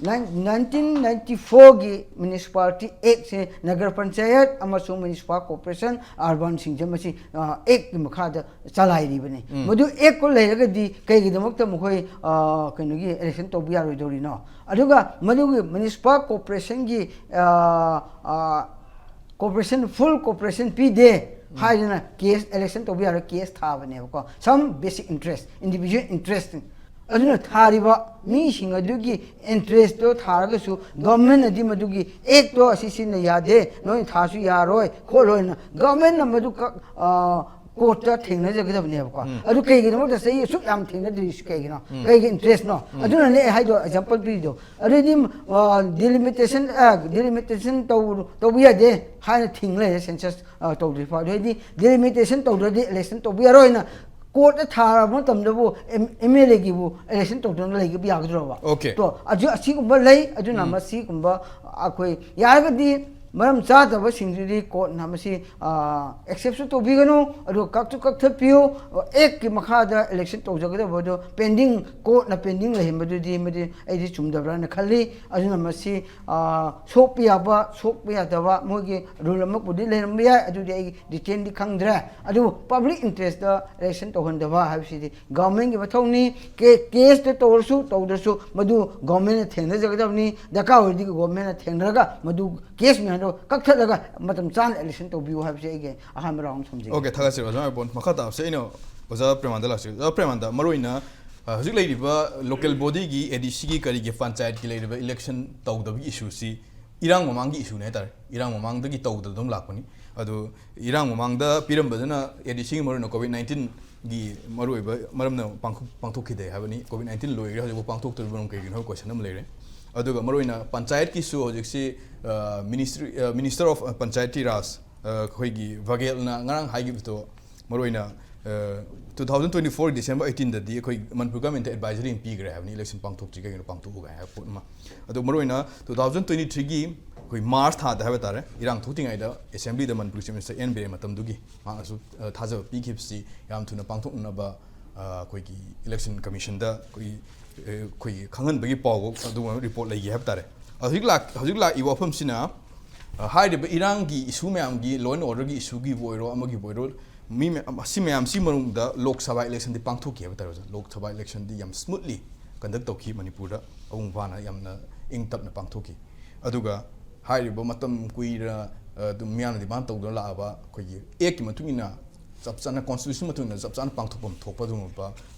ꯅꯥꯏꯟꯇꯤꯟ ꯅꯥꯏꯟꯇꯤ ꯐꯣꯔꯒꯤ ꯃ꯭ꯌꯨꯅꯤꯁꯤꯄꯥꯂꯤꯇꯤ ꯑꯦꯛꯁꯦ ꯅꯒꯔ ꯄꯟꯆꯥꯌꯠ ꯑꯃꯁꯨꯡ ꯃ꯭ꯌꯨꯅꯤꯁꯤꯄꯥꯜ ꯀꯣꯔꯄꯣꯔꯦꯁꯟ ꯑꯔꯕꯥꯟꯁꯤꯡꯁꯦ ꯃꯁꯤ ꯑꯦꯛꯀꯤ ꯃꯈꯥꯗ ꯆꯂꯥꯏꯔꯤꯕꯅꯤ꯫ ꯃꯗꯨ ꯑꯦꯛꯀ ꯂꯩꯔꯒꯗꯤ ꯀꯩꯒꯤꯗꯃꯛꯇ ꯃꯈꯣꯏ ꯑ, ꯀꯩꯅꯣꯒꯤ ꯏꯂꯦꯛꯁꯟ ꯇꯧꯕ ꯌꯥꯔꯣꯏꯗꯧꯔꯤꯅꯣ? ꯑꯗꯨꯒ ꯃꯗꯨꯒꯤ ꯃ꯭ꯌꯨꯅꯤꯁꯤꯄꯥꯜ ꯀꯣꯔꯄꯣꯔꯦꯁꯟꯒꯤ ꯀꯣꯔꯄꯣꯔꯦꯁꯟ, ꯐꯨꯜ ꯀꯣꯔꯄꯣꯔꯦꯁꯟ ꯄꯤꯗꯦ ꯍꯥꯏꯗꯅ ꯀꯦꯁ, ꯏꯂꯦꯛꯁꯟ ꯇꯧꯕ ꯌꯥꯔꯣꯏ, case ꯊꯥꯕꯅꯦꯕꯀꯣ꯫ Some basic interest, individual interest, ꯑꯗꯨꯅ ꯊꯥꯔꯤꯕ ꯃꯤꯁꯤꯡ ꯑꯗꯨꯒꯤ ꯏꯟꯇꯔꯦꯁꯇꯣ ꯊꯥꯔꯒꯁꯨ ꯒꯚꯔꯟꯃꯦꯟꯅꯗꯤ ꯃꯗꯨꯒꯤ ꯑꯦꯛꯇꯣ ꯑꯁꯤ ꯁꯤꯖꯤꯟꯅ ꯌꯥꯗꯦ, ꯅꯣꯏ ꯊꯥꯁꯨ ꯌꯥꯔꯣꯏ ꯈꯣꯠꯂꯣꯏꯅ ꯒꯚꯔꯟꯃꯦꯟꯅ ꯃꯗꯨ ꯀ-, ꯑ, ꯀꯣꯔꯠꯇ ꯊꯦꯡꯅꯖꯒꯗꯕꯅꯦꯕꯀꯣ꯫ ꯑꯗꯨ ꯀꯩꯒꯤꯗꯃꯛꯇ ꯆꯍꯤ ꯑꯁꯨꯛ ꯌꯥꯝ ꯊꯦꯡꯅꯗ꯭ꯔꯤꯁꯤ ꯀꯩꯒꯤꯅꯣ? ꯀꯩꯒꯤ ꯏꯟꯇꯔꯦꯁꯅꯣ? ꯑꯗꯨꯅꯅꯦ ꯑꯩ ꯍꯥꯏꯗꯣ, ꯑꯦꯛꯖꯥꯝꯄꯜ ꯄꯤꯔꯤꯗꯣ꯫ ꯑꯗꯩꯗꯤ ꯗꯤꯂꯤꯃꯤꯇꯦꯁꯟ, ꯗꯤꯂꯤꯃꯤꯇꯦꯁꯟ ꯇꯧꯕ ꯌꯥꯗꯦ ꯍꯥꯏꯅ ꯊꯤꯡ ꯂꯩꯔꯦ, ꯁꯦꯟꯁꯁ ꯇꯧꯗ꯭ꯔꯤ ꯐꯥꯎ꯫ ꯑꯗꯩꯗꯤ ꯗꯤꯂꯤꯃꯤꯇꯦꯁꯟ ꯇꯧꯗ꯭ꯔꯗꯤ ꯏꯂꯦꯛꯁꯟ ꯇꯧꯕ ꯌꯥꯔꯣꯏꯅ ꯀꯣꯔꯠꯇ ꯊꯥꯔꯕ ꯃꯇꯝꯗꯕꯨ ꯑꯦꯝ ꯑꯦꯜ ꯑꯦꯒꯤꯕꯨ ꯏꯂꯦꯛꯁꯟ ꯇꯧꯗꯅ ꯂꯩꯕ ꯌꯥꯒꯗ꯭ꯔꯣꯕ? Okay. ꯇꯣ, ꯑꯗꯨ ꯑꯁꯤꯒꯨꯝꯕ ꯂꯩ꯫ ꯑꯗꯨꯅ ꯃꯁꯤꯒꯨꯝꯕ ꯑꯩꯈꯣꯏ ꯌꯥꯔꯒꯗꯤ ꯃꯔꯝ ꯆꯥꯗꯕꯁꯤꯡꯗꯨꯗꯤ ꯀꯣꯔꯠꯅ ꯃꯁꯤ ꯑꯦꯛꯁꯦꯞꯁꯨ ꯇꯧꯕꯤꯒꯅꯨ, ꯑꯗꯨꯒ ꯀꯛꯁꯨ ꯀꯛꯊꯠꯄꯤꯌꯨ꯫ ꯑꯦꯛꯀꯤ ꯃꯈꯥꯗ ꯏꯂꯦꯛꯁꯟ ꯇꯧꯖꯒꯗꯕꯗꯣ ꯄꯦꯟꯗꯤꯡ, ꯀꯣꯔꯠꯅ ꯄꯦꯟꯗꯤꯡ ꯂꯩꯍꯟꯕꯗꯨꯗꯤ ꯃꯗꯤ ꯑꯩꯗꯤ ꯆꯨꯝꯗꯕ꯭ꯔꯥꯅ ꯈꯜꯂꯤ꯫ ꯑꯗꯨꯅ ꯃꯁꯤ ꯑ, ꯁꯣꯛꯄ ꯌꯥꯕ, ꯁꯣꯛꯄ ꯌꯥꯗꯕ ꯃꯣꯏꯒꯤ ꯔꯨꯜ ꯑꯃꯕꯨꯗꯤ ꯂꯩꯔꯝꯕ ꯌꯥꯏ, ꯑꯗꯨꯗꯤ ꯑꯩ ꯗꯤꯇꯦꯜꯗꯤ ꯈꯪꯗ꯭ꯔꯦ꯫ ꯑꯗꯨꯕꯨ ꯄꯕ꯭ꯂꯤꯛ ꯏꯟꯇꯔꯦꯁꯇ ꯏꯂꯦꯛꯁꯟ ꯇꯧꯍꯟꯗꯕ ꯍꯥꯏꯕꯁꯤꯗꯤ ꯒꯚꯔꯟꯃꯦꯟꯒꯤ ꯃꯊꯧꯅꯤ꯫ ꯀꯦ-, ꯀꯦꯁꯇ ꯇꯧꯔꯁꯨ ꯇꯧꯗ꯭ꯔꯁꯨ ꯃꯗꯨ ꯒꯚꯔꯟꯃꯦꯟꯅ ꯊꯦꯡꯅꯖꯒꯗꯕꯅꯤ꯫ ꯗꯔꯀꯥꯔ ꯑꯣꯏꯔꯗꯤ ꯒꯚꯔꯟꯃꯦꯟꯅ ꯊꯦꯡꯅꯔꯒ ꯃꯗꯨ ꯀꯦꯁ ꯃꯌꯥꯝꯗꯣ ꯀꯛꯊꯠꯂꯒ ꯃꯇꯝ ꯆꯥꯅ ꯏꯂꯦꯛꯁꯟ ꯇꯧꯕꯤꯌꯨ ꯍꯥꯏꯕꯁꯤ ꯑꯩꯒꯤ ꯑꯍꯥꯟꯕ ꯔꯥꯎꯟ ꯊꯝꯖꯒꯦ꯫ Okay, ꯊꯥꯒꯠꯆꯔꯤ ꯑꯣꯖꯥ ꯃꯥꯏꯕꯣꯟ꯫ ꯃꯈꯥ ꯇꯥꯕꯁꯦ ꯑꯩꯅ ꯑꯣꯖꯥ ꯄ꯭ꯔꯦꯃꯥꯟꯗ ꯂꯥꯛꯆꯒꯦ꯫ ꯑꯣꯖꯥ ꯄ꯭ꯔꯦꯃꯥꯟꯗ, ꯃꯔꯨꯑꯣꯏꯅ ꯑ, ꯍꯧꯖꯤꯛ ꯂꯩꯔꯤꯕ ꯂꯣꯀꯦꯜ ꯕꯣꯗꯤꯒꯤ, ꯑꯦ ꯗꯤ ꯁꯤꯒꯤ ꯀꯔꯤꯒꯤ ꯄꯟꯆꯥꯌꯠꯀꯤ ꯂꯩꯔꯤꯕ ꯏꯂꯦꯛꯁꯟ ꯇꯧꯗꯕꯒꯤ ꯏꯁꯨꯁꯤ ꯏꯔꯥꯡ ꯃꯃꯥꯡꯒꯤ ꯏꯁꯨꯅꯦ ꯍꯥꯏꯇꯥꯔꯦ꯫ ꯏꯔꯥꯡ ꯃꯃꯥꯡꯗꯒꯤ ꯇꯧꯗꯅ ꯑꯗꯨꯝ ꯂꯥꯛꯄꯅꯤ꯫ ꯑꯗꯨ ꯏꯔꯥꯡ ꯃꯃꯥꯡꯗ ꯄꯤꯔꯝꯕꯗꯨꯅ ꯑꯦ ꯗꯤ ꯁꯤꯒꯤ ꯃꯔꯨꯑꯣꯏꯅ ꯀꯣꯚꯤꯗ ꯅꯥꯏꯟꯇꯤꯟꯒꯤ ꯃꯔꯨꯑꯣꯏꯕ ꯃꯔꯝꯅ ꯄꯥꯡꯊꯣꯛ-, ꯄꯥꯡꯊꯣꯛꯈꯤꯗꯦ ꯍꯥꯏꯕꯅꯤ꯫ ꯀꯣꯚꯤꯗ ꯅꯥꯏꯟꯇꯤꯟ ꯂꯣꯏꯈ꯭ꯔꯦ, ꯍꯧꯖꯤꯛꯐꯥꯎ ꯄꯥꯡꯊꯣꯛꯇ꯭ꯔꯤꯕ ꯃꯔꯝ ꯀꯩꯒꯤꯅꯣ ꯍꯥꯏꯕ ꯀꯣꯏꯁꯟ ꯑꯃ ꯂꯩꯔꯦ꯫ ꯑꯗꯨꯒ ꯃꯔꯨꯑꯣꯏꯅ ꯄꯟꯆꯥꯌꯠꯀꯤꯁꯨ ꯍꯧꯖꯤꯛꯁꯤ, ꯑ, ꯃꯤꯅꯤꯁꯇ꯭ꯔꯤ, ꯑ, ꯃꯤꯅꯤꯁꯇꯔ ꯑꯣꯐ ꯄꯟꯆꯥꯌꯠꯇꯤ ꯔꯥꯖ ꯑꯩꯈꯣꯏꯒꯤ ꯚꯒꯦꯜꯅ ꯉꯔꯥꯡ ꯍꯥꯏꯈꯤꯕꯗꯣ, ꯃꯔꯨꯑꯣꯏꯅ two thousand twenty four December eighteen ꯗꯗꯤ ꯑꯩꯈꯣꯏ ꯃꯅꯤꯄꯨꯔ ꯒꯚꯔꯟꯃꯦꯟꯠꯇ ꯑꯦꯗꯚꯥꯏꯖꯔꯤ ꯑꯃ ꯄꯤꯈ꯭ꯔꯦ ꯍꯥꯏꯕꯅꯤ, ꯏꯂꯦꯛꯁꯟ ꯄꯥꯡꯊꯣꯛꯇ꯭ꯔꯤ, ꯀꯩꯒꯤꯅꯣ ꯄꯥꯡꯊꯣꯛꯎꯒ ꯍꯥꯏꯕ ꯄꯣꯠ ꯑꯃ꯫ ꯑꯗꯣ ꯃꯔꯨꯑꯣꯏꯅ two thousand twenty threeꯒꯤ ꯑꯩꯈꯣꯏ ꯃꯥꯔꯆ ꯊꯥꯗ ꯍꯥꯏꯕ ꯇꯥꯔꯦ, ꯏꯔꯥꯡ ꯊꯣꯛꯇ꯭ꯔꯤꯉꯩꯗ ꯑꯦꯁꯦꯝꯕ꯭ꯂꯤꯗ Manipur chief minister N Biren ꯃꯇꯝꯗꯨꯒꯤ ꯃꯍꯥꯛꯅꯁꯨ ꯊꯥꯖꯕ ꯄꯤꯈꯤꯕꯁꯤ ꯌꯥꯝ ꯊꯨꯅ ꯄꯥꯡꯊꯣꯛꯅꯅꯕ ꯑꯩꯈꯣꯏꯒꯤ ꯏꯂꯦꯛꯁꯟ ꯀꯃꯤꯁꯟꯗ ꯑꯩꯈꯣꯏꯒꯤ ꯑꯩꯈꯣꯏꯒꯤ ꯈꯪꯍꯟꯕꯒꯤ ꯄꯥꯎ ꯑꯗꯨꯒꯨꯝꯕ ꯔꯤꯄꯣꯔꯠ ꯂꯩꯈꯤ ꯍꯥꯏꯕ ꯇꯥꯔꯦ꯫ ꯍꯧꯖꯤꯛ ꯂꯥꯛ ꯍꯧꯖꯤꯛ ꯂꯥꯛꯏꯕ ꯋꯥꯐꯝꯁꯤꯅ, ꯍꯥꯏꯔꯤꯕ ꯏꯔꯥꯡꯒꯤ ꯏꯁꯨ ꯃꯌꯥꯝꯒꯤ, ꯂꯣ ꯑꯦꯟ ꯑꯣꯔꯗꯔꯒꯤ ꯏꯁꯨꯒꯤꯕꯨ ꯑꯣꯏꯔꯣ, ꯑꯃꯒꯤꯕꯨ ꯑꯣꯏꯔꯣ, ꯃꯤ ꯃꯌꯥꯝ, ꯁꯤ ꯃꯌꯥꯝꯁꯤ ꯃꯅꯨꯡꯗ ꯂꯣꯛ ꯁꯚꯥ ꯏꯂꯦꯛꯁꯟꯗꯤ ꯄꯥꯡꯊꯣꯛꯈꯤ ꯍꯥꯏꯕ ꯇꯥꯔꯦ ꯑꯣꯖꯥ꯫ ꯂꯣꯛ ꯁꯚꯥ ꯏꯂꯦꯛꯁꯟꯗꯤ ꯌꯥꯝ ꯁ꯭ꯃꯨꯠꯂꯤ ꯀꯟꯗꯛ ꯇꯧꯈꯤ ꯃꯅꯤꯄꯨꯔꯗ, ꯑꯕꯨꯡ ꯐꯥꯅ ꯌꯥꯝꯅ ꯏꯪ ꯇꯞꯅ ꯄꯥꯡꯊꯣꯛꯈꯤ꯫ ꯑꯗꯨꯒ ꯍꯥꯏꯔꯤꯕ ꯃꯇꯝ ꯀꯨꯏꯔ ꯑꯗꯨꯝ ꯃꯤꯌꯥꯝꯅ ꯗꯤꯃꯥꯟ ꯇꯧꯗꯨꯅ ꯂꯥꯛꯑꯕ ꯑꯩꯈꯣꯏꯒꯤ ꯑꯦꯛꯀꯤ ꯃꯇꯨꯡ ꯏꯟꯅ ꯆꯞ ꯆꯥꯅ, ꯀꯣꯟꯁꯇꯤꯇ꯭ꯌꯨꯁꯟ ꯃꯇꯨꯡ ꯏꯟꯅ ꯆꯞ ꯆꯥꯅ ꯄꯥꯡꯊꯣꯛꯐꯝ ꯊꯣꯛꯄ ꯑꯗꯨꯒꯨꯝꯂꯕ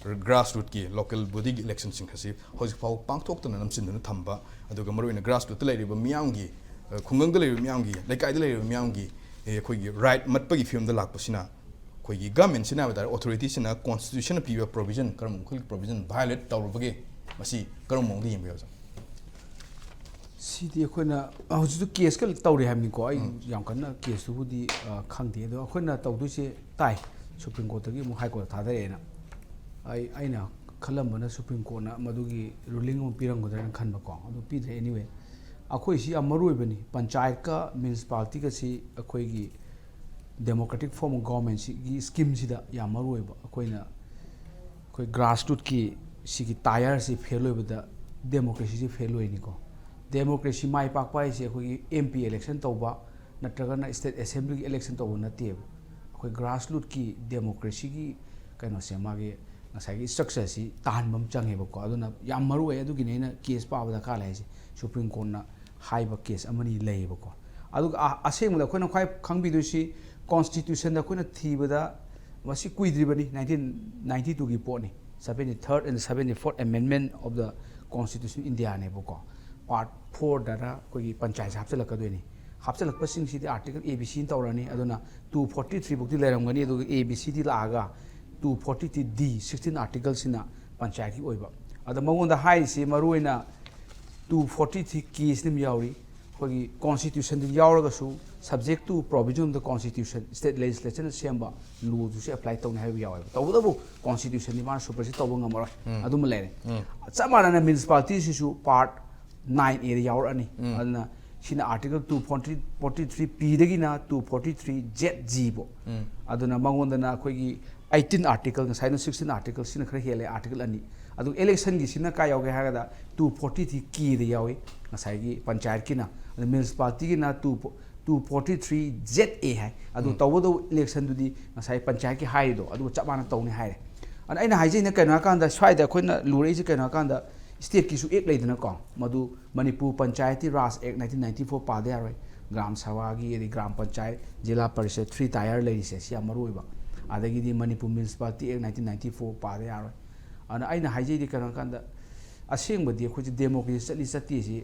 ꯒ꯭ꯔꯥꯁ ꯔꯨꯠꯀꯤ ꯂꯣꯀꯦꯜ ꯕꯣꯗꯤꯒꯤ ꯏꯂꯦꯛꯁꯟꯁꯤꯡ ꯑꯁꯤ ꯍꯧꯖꯤꯛ ꯐꯥꯎꯕ ꯄꯥꯡꯊꯣꯛꯇꯅ ꯅꯝꯁꯤꯟꯗꯨꯅ ꯊꯝꯕ, ꯑꯗꯨꯒ ꯃꯔꯨꯑꯣꯏꯅ ꯒ꯭ꯔꯥꯁ ꯔꯨꯠꯇ ꯂꯩꯔꯤꯕ ꯃꯤꯌꯥꯝꯒꯤ, ꯈꯨꯡꯒꯪꯗ ꯂꯩꯔꯤꯕ ꯃꯤꯌꯥꯝꯒꯤ, ꯂꯩꯀꯥꯏꯗ ꯂꯩꯔꯤꯕ ꯃꯤꯌꯥꯝꯒꯤ, ꯑꯩꯈꯣꯏꯒꯤ ꯔꯥꯏꯠ ꯃꯠꯄꯒꯤ ꯐꯤꯕꯝꯗ ꯂꯥꯛꯄꯁꯤꯅ ꯑꯩꯈꯣꯏꯒꯤ ꯒꯚꯔꯟꯃꯦꯟꯠꯁꯤꯅ ꯍꯥꯏꯕ ꯇꯥꯔꯦ, ꯑꯣꯊꯣꯔꯤꯇꯤꯁꯤꯅ ꯀꯣꯟꯁꯇꯤꯇ꯭ꯌꯨꯁꯟꯅ ꯄꯤꯕ ꯄ꯭ꯔꯣꯚꯤꯖꯟ, ꯀꯔꯝꯕ ꯃꯈꯜꯒꯤ ꯄ꯭ꯔꯣꯚꯤꯖꯟ ꯚꯥꯏꯑꯣꯂꯦꯠ ꯇꯧꯔꯨꯕꯒꯦ, ꯃꯁꯤ ꯀꯔꯝꯕ ꯃꯑꯣꯡꯗ ꯌꯦꯡꯕꯤꯕ ꯑꯣꯖꯥ? ꯁꯤꯗꯤ ꯑꯩꯈꯣꯏꯅ ꯍꯧꯖꯤꯛꯁꯨ ꯀꯦꯁꯀ ꯇꯧꯔꯤ ꯍꯥꯏꯕꯅꯤꯀꯣ꯫ ꯑꯩ ꯌꯥꯝ ꯀꯟꯅ ꯀꯦꯁꯇꯨꯕꯨꯗꯤ ꯈꯪꯗꯦ꯫ ꯑꯗꯣ ꯑꯩꯈꯣꯏꯅ ꯇꯧꯗꯣꯏꯁꯦ ꯇꯥꯏ, ꯁꯨꯄ꯭ꯔꯤꯝ ꯀꯣꯔꯠꯇꯒꯤ ꯑꯃꯨꯛ ꯍꯥꯏ ꯀꯣꯔꯠꯇ ꯊꯥꯗꯔꯛꯑꯦꯅ꯫ ꯑꯩ ꯑꯩꯅ ꯈꯜꯂꯝꯕꯅ ꯁꯨꯄ꯭ꯔꯤꯝ ꯀꯣꯔꯠꯅ ꯃꯗꯨꯒꯤ ꯔꯨꯂꯤꯡ ꯑꯃ ꯄꯤꯔꯝꯒꯗ꯭ꯔꯥꯅ ꯈꯟꯕꯀꯣ꯫ ꯑꯗꯨ ꯄꯤꯗ꯭ꯔꯦ꯫ ꯑꯦꯅꯤꯋꯦ, ꯑꯩꯈꯣꯏꯁꯤ ꯌꯥꯝ ꯃꯔꯨ ꯑꯣꯏꯕꯅꯤ꯫ ꯄꯟꯆꯥꯌꯠꯀ ꯃ꯭ꯌꯨꯅꯤꯁꯤꯄꯥꯂꯤꯇꯤꯒꯁꯤ ꯑꯩꯈꯣꯏꯒꯤ democratic form of governmentꯁꯤꯒꯤ ꯁ꯭ꯀꯤꯝꯁꯤꯗ ꯌꯥꯝ ꯃꯔꯨ ꯑꯣꯏꯕ꯫ ꯑꯩꯈꯣꯏꯅ ꯑꯩꯈꯣꯏ ꯒ꯭ꯔꯥꯁ ꯔꯨꯠꯀꯤ ꯁꯤꯒꯤ ꯇꯥꯏꯌꯔꯁꯤ ꯐꯦꯜ ꯑꯣꯏꯕꯗ ꯗꯦꯃꯣꯀ꯭ꯔꯦꯁꯤꯁꯤ ꯐꯦꯜ ꯑꯣꯏꯅꯤꯀꯣ꯫ ꯗꯦꯃꯣꯀ꯭ꯔꯦꯁꯤ ꯃꯥꯏ ꯄꯥꯛꯄ ꯍꯥꯏꯁꯦ ꯑꯩꯈꯣꯏꯒꯤ ꯑꯦꯝ ꯄꯤ ꯏꯂꯦꯛꯁꯟ ꯇꯧꯕ ꯅꯠꯇ꯭ꯔꯒꯅ ꯁ꯭ꯇꯦꯠ ꯑꯦꯁꯦꯝꯕ꯭ꯂꯤꯒꯤ ꯏꯂꯦꯛꯁꯟ ꯇꯧꯕ ꯅꯠꯇꯦꯕ꯫ ꯑꯩꯈꯣꯏ ꯒ꯭ꯔꯥꯁ ꯔꯨꯠꯀꯤ ꯗꯦꯃꯣꯀ꯭ꯔꯦꯁꯤꯒꯤ ꯀꯩꯅꯣꯁꯦ, ꯃꯥꯒꯤ ꯉꯁꯥꯏꯒꯤ ꯁ꯭ꯇ꯭ꯔꯛꯆꯔꯁꯤ ꯇꯥꯍꯟꯕ ꯑꯃ ꯆꯪꯉꯦꯕꯀꯣ꯫ ꯑꯗꯨꯅ ꯌꯥꯝ ꯃꯔꯨ ꯑꯣꯏ꯫ ꯑꯗꯨꯒꯤꯅꯤ ꯑꯩꯅ ꯀꯦꯁ ꯄꯥꯕ ꯗꯔꯀꯥꯔ ꯂꯩ ꯍꯥꯏꯁꯦ꯫ ꯁꯨꯄ꯭ꯔꯤꯝ ꯀꯣꯔꯠꯅ ꯍꯥꯏꯕ ꯀꯦꯁ ꯑꯃꯅꯤ ꯂꯩꯌꯦꯕꯀꯣ꯫ ꯑꯗꯨꯒ ꯑ- ꯑꯁꯦꯡꯕꯗ ꯑꯩꯈꯣꯏꯅ ꯈ꯭ꯋꯥꯏ ꯈꯪꯕꯤꯗꯣꯏꯁꯤ, ꯀꯣꯟꯁꯇꯤꯇ꯭ꯌꯨꯁꯟꯗ ꯑꯩꯈꯣꯏꯅ ꯊꯤꯕꯗ ꯃꯁꯤ ꯀꯨꯏꯗ꯭ꯔꯤꯕꯅꯤ, nineteen ninety twoꯒꯤ ꯄꯣꯠꯅꯤ꯫ Seventy third and seventy fourth Amendment of the Constitution Indiaꯅꯦꯕꯀꯣ꯫ Part fourꯗꯅ ꯑꯩꯈꯣꯏꯒꯤ ꯄꯟꯆꯥꯌꯠꯁꯦ ꯍꯥꯞꯆꯤꯜꯂꯛꯀꯗꯣꯏꯅꯤ꯫ ꯍꯥꯞꯆꯤꯜꯂꯛꯄꯁꯤꯡꯁꯤꯗꯤ article A B C ꯇꯧꯔꯅꯤ꯫ ꯑꯗꯨꯅ two forty three ꯐꯥꯎꯗꯤ ꯂꯩꯔꯝꯒꯅꯤ꯫ ꯑꯗꯨꯒ A B Cꯗꯤ ꯂꯥꯛꯑꯒ two forty three D sixteen articleꯁꯤꯅ ꯄꯟꯆꯥꯌꯠꯀꯤ ꯑꯣꯏꯕ꯫ ꯑꯗ ꯃꯉꯣꯟꯗ ꯍꯥꯏꯔꯤꯁꯤ ꯃꯔꯨꯑꯣꯏꯅ two forty three Kꯁꯤꯅ ꯑꯃ ꯌꯥꯎꯔꯤ, ꯑꯩꯈꯣꯏꯒꯤ ꯀꯣꯟꯁꯇꯤꯇ꯭ꯌꯨꯁꯟꯗ ꯌꯥꯎꯔꯒꯁꯨ subject to provision of the constitution, state legislationꯅ ꯁꯦꯝꯕ ꯂꯣꯗꯨꯁꯨ ꯑꯦꯄ꯭ꯂꯥꯏ ꯇꯧꯅꯤ ꯍꯥꯏꯕ ꯌꯥꯎꯋꯦꯕ꯫ ꯇꯧꯕꯇꯕꯨ ꯀꯣꯟꯁꯇꯤꯇ꯭ꯌꯨꯁꯟꯗꯤ ꯃꯥꯅ ꯁꯨꯄꯔꯁꯤꯠ ꯇꯧꯕ ꯉꯝꯃꯔꯣꯏ꯫ ꯑꯗꯨꯃ ꯂꯩꯔꯦ꯫ ꯆꯞ ꯃꯥꯟꯅꯅ ꯃ꯭ꯌꯨꯅꯤꯁꯤꯄꯥꯂꯤꯇꯤꯁꯤꯁꯨ ꯄꯥꯔꯠ ꯅꯥꯏꯟ ꯑꯦꯗ ꯌꯥꯎꯔꯛꯑꯅꯤ꯫ ꯑꯗꯨꯅ ꯁꯤꯅ article two forty, forty three Pꯗꯒꯤꯅ two forty three Z G ꯐꯥꯎ꯫ ꯑꯗꯨꯅ ꯃꯉꯣꯟꯗꯅ ꯑꯩꯈꯣꯏꯒꯤ eighteen article, ꯉꯁꯥꯏꯅ sixteen article, ꯁꯤꯅ ꯈꯔ ꯍꯦꯜꯂꯦ, ꯑꯥꯔꯇꯤꯀꯜ ꯑꯅꯤ꯫ ꯑꯗꯨ ꯏꯂꯦꯛꯁꯟꯒꯤꯁꯤꯅ ꯀꯥꯏ ꯌꯥꯎꯒꯦ ꯍꯥꯏꯔꯒꯗ two forty three Kꯗ ꯌꯥꯎꯏ, ꯉꯁꯥꯏꯒꯤ ꯄꯟꯆꯥꯌꯠꯀꯤꯅ꯫ ꯑꯗꯨ ꯃ꯭ꯌꯨꯅꯤꯁꯤꯄꯥꯂꯤꯇꯤꯒꯤꯅ two, two forty three Z A ꯍꯥꯏ꯫ ꯑꯗꯨ ꯇꯧꯕꯇꯕꯨ ꯏꯂꯦꯛꯁꯟꯗꯨꯗꯤ ꯉꯁꯥꯏ ꯄꯟꯆꯥꯌꯠꯀꯤ ꯍꯥꯏꯔꯤꯗꯣ ꯑꯗꯨꯒ ꯆꯞ ꯃꯥꯟꯅ ꯇꯧꯅꯤ ꯍꯥꯏꯔꯦ꯫ ꯑꯗꯨꯅ ꯑꯩꯅ ꯍꯥꯏꯖꯩꯅ ꯀꯩꯅꯣ ꯍꯥꯏꯀꯥꯟꯗ, ꯁ꯭ꯋꯥꯏꯗ ꯑꯩꯈꯣꯏꯅ ꯂꯨꯔꯛꯏꯁꯦ ꯀꯩꯅꯣ ꯍꯥꯏꯀꯥꯟꯗ, ꯁ꯭ꯇꯦꯠꯀꯤꯁꯨ ꯑꯦꯛ ꯂꯩꯗꯅꯀꯣ, ꯃꯗꯨ ꯃꯅꯤꯄꯨꯔ ꯄꯟꯆꯥꯌꯠꯇꯤ ꯔꯥꯖ ꯑꯦꯛ nineteen ninety four ꯄꯥꯗ ꯌꯥꯔꯣꯏ꯫ ꯒ꯭ꯔꯥꯝ ꯁꯚꯥꯒꯤ, ꯑꯗꯩ ꯒ꯭ꯔꯥꯝ ꯄꯟꯆꯥꯌꯠ, ꯖꯤꯂꯥ ꯄꯔꯤꯁꯠ, three tier ꯂꯩꯔꯤꯁꯦ, ꯁꯤ ꯌꯥꯝ ꯃꯔꯨ ꯑꯣꯏꯕ꯫ ꯑꯗꯒꯤꯗꯤ ꯃꯅꯤꯄꯨꯔ ꯃ꯭ꯌꯨꯅꯤꯁꯤꯄꯥꯂꯤꯇꯤ ꯑꯦꯛ nineteen ninety four ꯄꯥꯗ ꯌꯥꯔꯣꯏ꯫ ꯑꯗꯨꯅ ꯑꯩꯅ ꯍꯥꯏꯖꯩꯗꯤ ꯀꯩꯅꯣ ꯍꯥꯏꯀꯥꯟꯗ, ꯑꯁꯦꯡꯕꯗꯤ ꯑꯩꯈꯣꯏꯁꯦ ꯗꯦꯃꯣꯀ꯭ꯔꯦꯁꯤ ꯆꯠꯂꯤ ꯆꯠꯇꯦꯁꯤ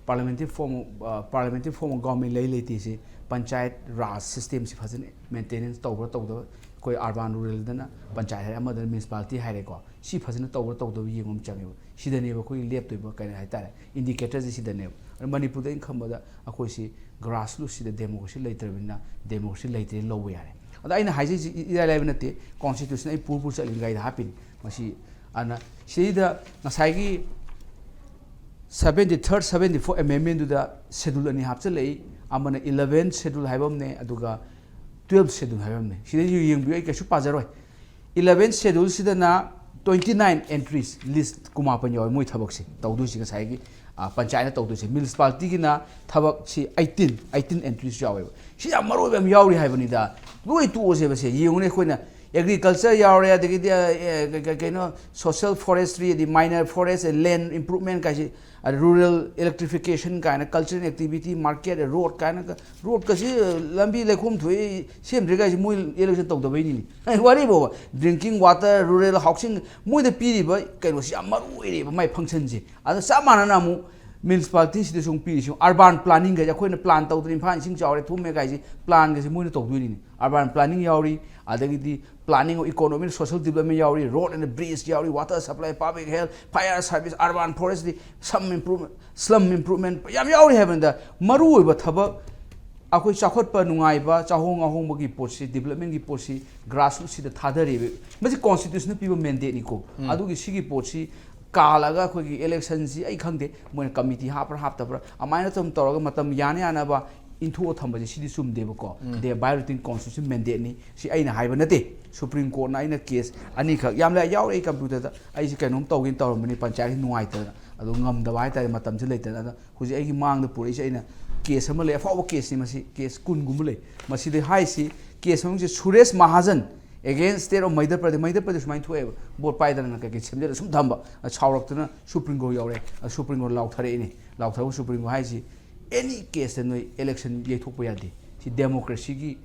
parliamentary form, parliamentary form of government ꯂꯩ ꯂꯩꯇꯦꯁꯤ, ꯄꯟꯆꯥꯌꯠ ꯔꯥꯖ ꯁꯤꯁꯇꯦꯝꯁꯤ ꯐꯖꯅ ꯃꯦꯟꯇꯦꯅꯦꯟꯁ ꯇꯧꯕ꯭ꯔꯥ ꯇꯧꯗꯕ, ꯑꯩꯈꯣꯏ ꯑꯔꯕꯥꯟ ꯔꯨꯔꯦꯜꯗꯅ ꯄꯟꯆꯥꯌꯠ ꯍꯥꯏꯔꯦ, ꯑꯃꯗꯅ ꯃ꯭ꯌꯨꯅꯤꯁꯤꯄꯥꯂꯤꯇꯤ ꯍꯥꯏꯔꯦꯀꯣ, ꯁꯤ ꯐꯖꯅ ꯇꯧꯕ꯭ꯔꯥ ꯇꯧꯗꯕ ꯌꯦꯡꯕ ꯑꯃ ꯆꯪꯉꯦꯕ꯫ ꯁꯤꯗꯅꯦꯕ ꯑꯩꯈꯣꯏꯒꯤ ꯂꯦꯞꯇꯣꯏꯕ ꯀꯩꯅꯣ ꯍꯥꯏꯇꯥꯔꯦ, ꯏꯟꯗꯤꯀꯦꯇꯔꯁꯦ ꯁꯤꯗꯅꯦꯕ꯫ ꯑꯗꯨ ꯃꯅꯤꯄꯨꯔꯗ ꯑꯩꯅ ꯈꯟꯕꯗ ꯑꯩꯈꯣꯏꯁꯤ ꯒ꯭ꯔꯥꯁ ꯔꯨꯠꯁꯤꯗ ꯗꯦꯃꯣꯀ꯭ꯔꯦꯁꯤ ꯂꯩꯇ꯭ꯔꯕꯅꯤꯅ ꯗꯦꯃꯣꯀ꯭ꯔꯦꯁꯤ ꯂꯩꯇ꯭ꯔꯦ ꯂꯧꯕ ꯌꯥꯔꯦ꯫ ꯑꯗ ꯑꯩꯅ ꯍꯥꯏꯖꯩꯁꯤ ꯏꯔꯥꯏ ꯂꯥꯏꯕ ꯅꯠꯇꯦ, ꯀꯣꯟꯁꯇꯤꯇ꯭ꯌꯨꯁꯟ ꯑꯩ ꯄꯨꯔ ꯄꯨꯔ ꯆꯠꯂꯤꯉꯩꯗ ꯍꯥꯞꯄꯤꯅꯤ꯫ ꯃꯁꯤ ꯑꯗꯨꯅ ꯁꯤꯗꯩꯗ ꯉꯁꯥꯏꯒꯤ seventy third, seventy four amendmentꯗꯨꯗ ꯁꯦꯗꯨꯜ ꯑꯅꯤ ꯍꯥꯞꯆꯤꯜꯂꯛꯏ, ꯑꯃꯅ eleventh schedule ꯍꯥꯏꯕ ꯑꯃꯅꯦ, ꯑꯗꯨꯒ twelfth schedule ꯍꯥꯏꯕ ꯑꯃꯅꯦ꯫ ꯁꯤꯗꯩꯁꯨ ꯌꯦꯡꯕꯤꯌꯨ, ꯑꯩ ꯀꯩꯁꯨ ꯄꯥꯖꯔꯣꯏ꯫ Eleventh scheduleꯁꯤꯗꯅ twenty nine entries, list ꯀꯨꯟꯃꯥꯄꯟ ꯌꯥꯎꯋꯦ ꯃꯣꯏ ꯊꯕꯛꯁꯦ ꯇꯧꯗꯣꯏꯁꯦ, ꯉꯁꯥꯏꯒꯤ, ꯑ, ꯄꯟꯆꯥꯌꯠꯅ ꯇꯧꯗꯣꯏꯁꯦ꯫ ꯃ꯭ꯌꯨꯅꯤꯁꯤꯄꯥꯂꯤꯇꯤꯒꯤꯅ ꯊꯕꯛꯁꯤ eighteen, eighteen entries ꯌꯥꯎꯋꯦꯕ꯫ ꯁꯤ ꯌꯥꯝ ꯃꯔꯨ ꯑꯣꯏꯕ ꯌꯥꯝ ꯌꯥꯎꯔꯤ ꯍꯥꯏꯕꯅꯤꯗ꯫ ꯂꯣꯏ ꯇꯣꯛꯑꯁꯦꯕ ꯁꯦ꯫ ꯌꯦꯡꯉꯨꯅꯦ, ꯑꯩꯈꯣꯏꯅ agriculture ꯌꯥꯎꯔꯦ, ꯑꯗꯒꯤꯗꯤ, ꯑ, ꯑꯦ, ꯀ-, ꯀ-, ꯀꯩꯅꯣ, social forestry, ꯑꯗꯩ minor forest and land improvement ꯀꯥꯏꯁꯦ, ꯑ, rural electrification ꯀꯥꯏꯅ, cultural activity, market, road ꯀꯥꯏꯅ, roadꯀꯁꯤ, ꯑ, ꯂꯝꯕꯤ ꯂꯩꯈꯣꯝ ꯊꯣꯛꯏ, ꯁꯦꯝꯗ꯭ꯔꯤ ꯀꯥꯏꯁꯦ ꯃꯣꯏ election ꯇꯧꯗꯕꯩꯅꯤꯅꯦ꯫ ꯋꯥꯔꯤꯕꯣꯕ, drinking water, rural housing, ꯃꯣꯏꯗ ꯄꯤꯔꯤꯕ ꯀꯩꯅꯣꯁꯤ ꯌꯥꯝ ꯃꯔꯨ ꯑꯣꯏꯔꯦꯕ, ꯃꯥꯏ functionꯁꯦ꯫ ꯑꯗ ꯆꯞ ꯃꯥꯟꯅꯅ ꯑꯃꯨꯛ ꯃ꯭ꯌꯨꯅꯤꯁꯤꯄꯥꯂꯤꯇꯤꯁꯤꯗꯁꯨ ꯑꯃꯨꯛ ꯄꯤꯔꯤꯁꯤ ꯑꯔꯕꯥꯟ ꯄ꯭ꯂꯥꯅꯤꯡꯒꯁꯦ, ꯑꯩꯈꯣꯏꯅ ꯄ꯭ꯂꯥꯟ ꯇꯧꯗꯅ ꯏꯝꯐꯥꯜ ꯏꯁꯤꯡ ꯆꯥꯎꯔꯦ ꯊꯨꯝꯃꯦ ꯀꯥꯏꯁꯦ, ꯄ꯭ꯂꯥꯟꯒꯁꯦ ꯃꯣꯏꯅ ꯇꯧꯗꯣꯏꯅꯤꯅꯦ꯫ ꯑꯔꯕꯥꯟ ꯄ꯭ꯂꯥꯅꯤꯡ ꯌꯥꯎꯔꯤ, ꯑꯗꯒꯤꯗꯤ planning of economic social development ꯌꯥꯎꯔꯤ, road and bridge ꯌꯥꯎꯔꯤ, water supply, public health, fire service, urban forestry, slum improvement, slum improvement ꯌꯥꯝ ꯌꯥꯎꯔꯤ ꯍꯥꯏꯕꯅꯤꯗ꯫ ꯃꯔꯨꯑꯣꯏꯕ ꯊꯕꯛ ꯑꯩꯈꯣꯏ ꯆꯥꯎꯈꯠꯄ ꯅꯨꯡꯉꯥꯏꯕ, ꯆꯥꯍꯣꯡ ꯉꯥꯍꯣꯡꯕꯒꯤ ꯄꯣꯠꯁꯤ, developmentꯀꯤ ꯄꯣꯠꯁꯤ grassrootsꯁꯤꯗ ꯊꯥꯗꯔꯤꯕ꯫ ꯃꯁꯤ constitutionꯅ ꯄꯤꯕ mandateꯅꯤꯀꯣ꯫ ꯑꯗꯨꯒꯤ ꯁꯤꯒꯤ ꯄꯣꯠꯁꯤ ꯀꯥꯜꯂꯒ ꯑꯩꯈꯣꯏꯒꯤ electionꯁꯤ ꯑꯩ ꯈꯪꯗꯦ, ꯃꯣꯏꯅ committee ꯍꯥꯞꯄ꯭ꯔꯥ ꯍꯥꯞꯇꯕ꯭ꯔꯥ, ꯑꯗꯨꯃꯥꯏꯅ ꯇꯧ-, ꯇꯧꯔꯒ ꯃꯇꯝ ꯌꯥꯅ ꯌꯥꯅꯕ ꯏꯟꯊꯣꯛꯑ ꯊꯝꯕꯁꯦ ꯁꯤꯗꯤ ꯆꯨꯝꯗꯦꯕꯀꯣ꯫ They are violating constitution mandateꯅꯤ꯫ ꯁꯤ ꯑꯩꯅ ꯍꯥꯏꯕ ꯅꯠꯇꯦ, Supreme Courtꯅ꯫ ꯑꯩꯅ case ꯑꯅꯤꯈꯛ ꯌꯥꯝ ꯂꯩ ꯌꯥꯎꯔꯦ ꯑꯩ computerꯗ꯫ ꯑꯩꯁꯦ ꯀꯩꯅꯣꯝ ꯇꯧꯒꯦꯅ ꯇꯧꯔꯝꯕꯅꯤ, ꯄꯟꯆꯥꯌꯠꯀꯤ ꯅꯨꯡꯉꯥꯏꯇꯗꯅ, ꯑꯗꯣ ꯉꯝꯗꯕ ꯍꯥꯏꯇꯥꯔꯦ, ꯃꯇꯝꯁꯦ ꯂꯩꯇꯗꯅ꯫ ꯑꯗꯣ ꯍꯧꯖꯤꯛ ꯑꯩꯒꯤ ꯃꯥꯡꯗ ꯄꯨꯔꯛꯏꯁꯦ ꯑꯩꯅ case ꯑꯃ ꯂꯩ, ꯑꯐꯥꯎꯕ caseꯅꯤ ꯃꯁꯤ, case ꯀꯨꯟꯒꯨꯝꯕ ꯂꯩ꯫ ꯃꯁꯤꯗ ꯍꯥꯏꯁꯤ, case ꯃꯃꯤꯡꯁꯦ Suresh ꯃꯍꯥꯖꯟ against state of ꯃꯩꯙ꯭ꯔ Pradesh. ꯃꯩꯙ꯭ꯔ Pradesh ꯁꯨꯃꯥꯏꯅ ꯊꯣꯛꯑꯦꯕ, ꯚꯣꯠ ꯄꯥꯏꯗꯅ ꯀꯩꯀꯩ ꯁꯦꯝꯖꯤꯜꯂ ꯁꯨꯝ ꯊꯝꯕ, ꯁꯥꯎꯔꯛꯇꯅ Supreme Court ꯌꯧꯔꯦ꯫ Supreme Court ꯂꯥꯎꯊꯔꯛꯏꯅꯦ꯫ ꯂꯥꯎꯊꯔꯛꯄ Supreme Court ꯍꯥꯏꯁꯤ, any caseꯇ ꯅꯣꯏ election ꯌꯩꯊꯣꯛꯄ ꯌꯥꯗꯦ꯫ ꯁꯤ democracyꯒꯤ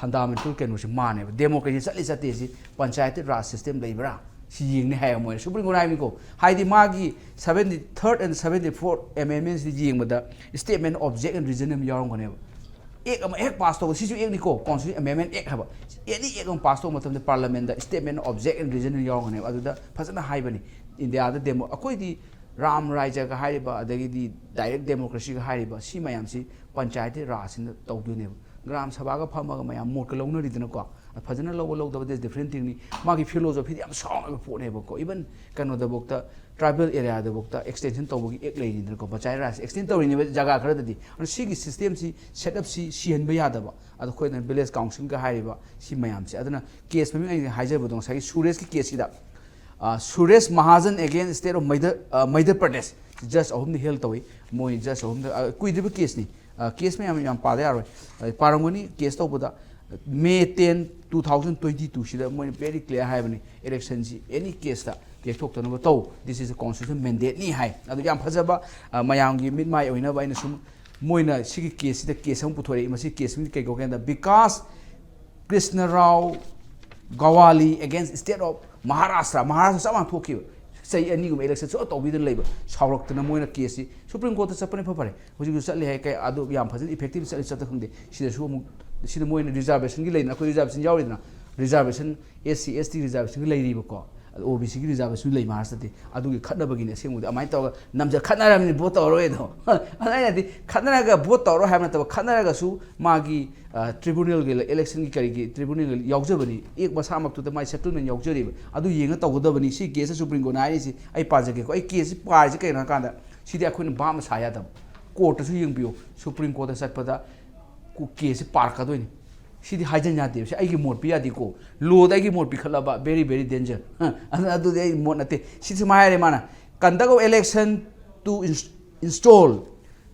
fundamental ꯀꯩꯅꯣꯁꯤ ꯃꯥꯅꯦꯕ꯫ Democracy ꯆꯠꯂꯤ ꯆꯠꯇꯦ ꯁꯤ ꯄꯟꯆꯥꯌꯠꯇꯤ ꯔꯥꯖ system ꯂꯩꯕ꯭ꯔꯥ ꯁꯤ ꯌꯦꯡꯅꯤ ꯍꯥꯏꯌꯦꯕ ꯃꯣꯏꯅ꯫ Supreme Court ꯍꯥꯏꯕꯅꯤꯀꯣ꯫ ꯍꯥꯏꯗꯤ ꯃꯥꯒꯤ seventy third and seventy fourth amendmentsꯗ ꯌꯦꯡꯕꯗ statement of object and reason ꯑꯃ ꯌꯥꯎꯔꯝꯒꯅꯦꯕ꯫ Act ꯑꯃ ꯍꯦꯛ pass ꯇꯧꯕ, ꯁꯤꯁꯨ actꯅꯤꯀꯣ, Constitution Amendment Act ꯍꯥꯏꯕ꯫ Any act ꯑꯃ pass ꯇꯧꯕ ꯃꯇꯝꯗ parliamentꯗ statement of object and reason ꯌꯥꯎꯔꯝꯒꯅꯦꯕ꯫ ꯑꯗꯨꯗ ꯐꯖꯅ ꯍꯥꯏꯕꯅꯤ꯫ ꯏꯟꯗꯤꯌꯥꯗ demo-, ꯑꯩꯈꯣꯏꯗꯤ ꯔꯥꯝ ꯔꯥꯏꯖꯒ ꯍꯥꯏꯔꯤꯕ, ꯑꯗꯒꯤꯗꯤ direct democracyꯒ ꯍꯥꯏꯔꯤꯕ, ꯁꯤ ꯃꯌꯥꯝꯁꯤ ꯄꯟꯆꯥꯌꯠꯇꯤ ꯔꯥꯖꯁꯤꯅ ꯇꯧꯗꯣꯏꯅꯦꯕ꯫ ꯒ꯭ꯔꯥꯝ ꯁꯚꯥꯒ ꯐꯝꯃꯒ ꯃꯌꯥꯝ ꯃꯣꯠꯀ ꯂꯧꯅꯔꯤꯗꯅꯀꯣ꯫ ꯐꯖꯅ ꯂꯧꯕ ꯂꯧꯗꯕꯗꯤ different thingꯅꯤ꯫ ꯃꯥꯒꯤ philosophyꯗꯤ ꯌꯥꯝ strong ꯑꯣꯏꯕ ꯄꯣꯠꯅꯦꯕꯀꯣ꯫ Even ꯀꯩꯅꯣꯗꯐꯥꯎꯗ, tribal areaꯗꯐꯥꯎꯗ extension ꯇꯧꯕꯒꯤ act ꯂꯩꯔꯤꯗꯅꯀꯣ꯫ ꯄꯟꯆꯥꯌꯠ ꯔꯥꯖ extend ꯇꯧꯔꯤꯅꯦꯕ ꯖꯒꯥ ꯈꯔꯗꯗꯤ꯫ ꯑꯗꯨꯅ ꯁꯤꯒꯤ systemꯁꯤ, setupꯁꯤ ꯁꯤꯍꯟꯕ ꯌꯥꯗꯕ꯫ ꯑꯗꯣ ꯑꯩꯈꯣꯏꯅ village councilꯒ ꯍꯥꯏꯔꯤꯕ ꯁꯤ ꯃꯌꯥꯝꯁꯦ꯫ ꯑꯗꯨꯅ case ꯃꯃꯤꯡ ꯑꯩꯅ ꯍꯥꯏꯖꯕꯗꯣ, ꯉꯁꯥꯏꯒꯤ ꯁꯨꯔꯦꯁꯀꯤ caseꯁꯤꯗ, ꯑ, Suresh ꯃꯍꯥꯖꯟ against state of Madhya-, ꯑ, ꯃꯩꯙ꯭ꯔ ꯄ꯭ꯔꯗꯦꯁ꯫ Judge ꯑꯍꯨꯝꯅ hear ꯇꯧꯏ꯫ ꯃꯣꯏ judge ꯑꯍꯨꯝꯗ, ꯑ, ꯀꯨꯏꯗ꯭ꯔꯤꯕ caseꯅꯤ꯫ ꯑ, case ꯃꯌꯥꯝ ꯌꯥꯝ ꯄꯥꯗ ꯌꯥꯔꯣꯏ꯫ ꯑ, ꯄꯥꯔꯝꯒꯅꯤ, case ꯇꯧꯕꯗ May ten, two thousand twenty twoꯁꯤꯗ ꯃꯣꯏꯅ very clear ꯍꯥꯏꯕꯅꯤ, electionꯁꯤ any caseꯇ ꯌꯩꯊꯣꯛꯇꯅꯕ ꯇꯧ, this is a constitutional mandateꯅꯤ ꯍꯥꯏ꯫ ꯑꯗꯨ ꯌꯥꯝ ꯐꯖꯕ, ꯑ, ꯃꯌꯥꯝꯒꯤ ꯃꯤꯠꯃꯥꯏ ꯑꯣꯏꯅꯕ ꯑꯩꯅ ꯁꯨꯝ, ꯃꯣꯏꯅ ꯁꯤꯒꯤ caseꯁꯤꯗ case ꯑꯃ ꯄꯨꯊꯣꯔꯛꯏ꯫ ꯃꯁꯤ case ꯑꯃꯗꯤ ꯀꯩ ꯀꯧꯒꯦ ꯍꯥꯏꯕꯗ, Vikas ꯀ꯭ꯔꯤꯁꯅꯔꯥꯎ ꯒꯋꯥꯂꯤ against state of Maharashtra. Maharashtra ꯆꯞ ꯃꯥꯟꯅ ꯊꯣꯛꯈꯤꯕ꯫ ꯆꯍꯤ ꯑꯅꯤꯒꯨꯝꯕ election ꯁꯨꯡꯇꯧ ꯇꯧꯕꯤꯗꯅ ꯂꯩꯕ, ꯁꯥꯎꯔꯛꯇꯅ ꯃꯣꯏꯅ case ꯁꯤ Supreme Court ꯇ ꯆꯠꯄꯅ ꯏꯐ ꯐꯔꯦ꯫ ꯍꯧꯖꯤꯛꯁꯨ ꯆꯠꯂꯤ ꯍꯥꯏ, ꯀꯩ ꯑꯗꯨ ꯌꯥꯝ ꯐꯖꯅ effective ꯆꯠꯂꯤ ꯆꯠꯇ ꯈꯪꯗꯦ꯫ ꯁꯤꯗꯁꯨ ꯑꯃꯨꯛ, ꯁꯤꯗ ꯃꯣꯏꯅ reservation ꯒꯤ ꯂꯩꯅ, ꯑꯩꯈꯣꯏ reservation ꯌꯥꯎꯔꯤꯗꯅ, reservation, S C, S T reservation ꯒꯤ ꯂꯩꯔꯤꯕꯀꯣ, ꯑꯗꯣ O B C ꯒꯤ reservation ꯂꯩ ꯃꯍꯥꯔꯥꯁꯇ꯭ꯔꯗꯤ꯫ ꯑꯗꯨꯒꯤ ꯈꯠꯅꯕꯒꯤꯅꯦ ꯑꯁꯦꯡꯕꯗꯤ꯫ ꯑꯗꯨꯃꯥꯏꯅ ꯇꯧꯔꯒ ꯅꯝꯖ ꯈꯠꯅꯔꯕꯅꯤ, vote ꯇꯧꯔꯔꯣꯏ ꯑꯗꯣ꯫ ꯑꯗꯨ ꯑꯩꯅꯗꯤ ꯈꯠꯅꯔꯒ vote ꯇꯧꯔꯔꯣꯏ ꯍꯥꯏꯕ ꯅꯠꯇꯕ, ꯈꯠꯅꯔꯒꯁꯨ ꯃꯥꯒꯤ tribunal ꯒꯤ, election ꯒꯤ ꯀꯔꯤꯒꯤ tribunal ꯒꯤ ꯌꯥꯎꯖꯕꯅꯤ, act ꯃꯁꯥꯃꯛꯇꯨꯗ ꯃꯥꯏ settlement ꯌꯥꯎꯖꯔꯤꯕ, ꯑꯗꯨ ꯌꯦꯡꯉ ꯇꯧꯒꯗꯕꯅꯤ꯫ ꯁꯤ case ꯁꯦ Supreme Court ꯅ ꯍꯥꯏꯔꯤꯁꯤ ꯑꯩ ꯄꯥꯖꯒꯦꯀꯣ꯫ ꯑꯩ case ꯁꯤ ꯄꯥꯔꯤꯁꯤ ꯀꯩꯅꯣ ꯍꯥꯏꯀꯥꯟꯗ, ꯁꯤꯗꯤ ꯑꯩꯈꯣꯏꯅ ꯚꯥꯞ ꯑꯃ ꯁꯥ ꯌꯥꯗꯕ꯫ Court ꯇꯁꯨ ꯌꯦꯡꯕꯤꯌꯨ, Supreme Court ꯇ ꯆꯠꯄꯗ case ꯁꯤ ꯄꯥꯔꯛꯀꯗꯣꯏꯅꯤ꯫ ꯁꯤꯗꯤ ꯍꯥꯏꯖꯟ ꯌꯥꯗꯦꯕ, ꯁꯤ ꯑꯩꯒꯤ ꯃꯣꯠ ꯄꯤ ꯌꯥꯗꯦꯀꯣ꯫ Law ꯗ ꯑꯩꯒꯤ ꯃꯣꯠ ꯄꯤꯈꯠꯂꯕ, very, very danger꯫ ꯑꯗꯨ, ꯑꯗꯨꯗꯤ ꯑꯩ ꯃꯣꯠ ꯅꯠꯇꯦ꯫ ꯁꯤ ꯁꯨꯃꯥꯏꯅ ꯍꯥꯏꯔꯦ ꯃꯥꯅ, "Conduct of election to ins-, install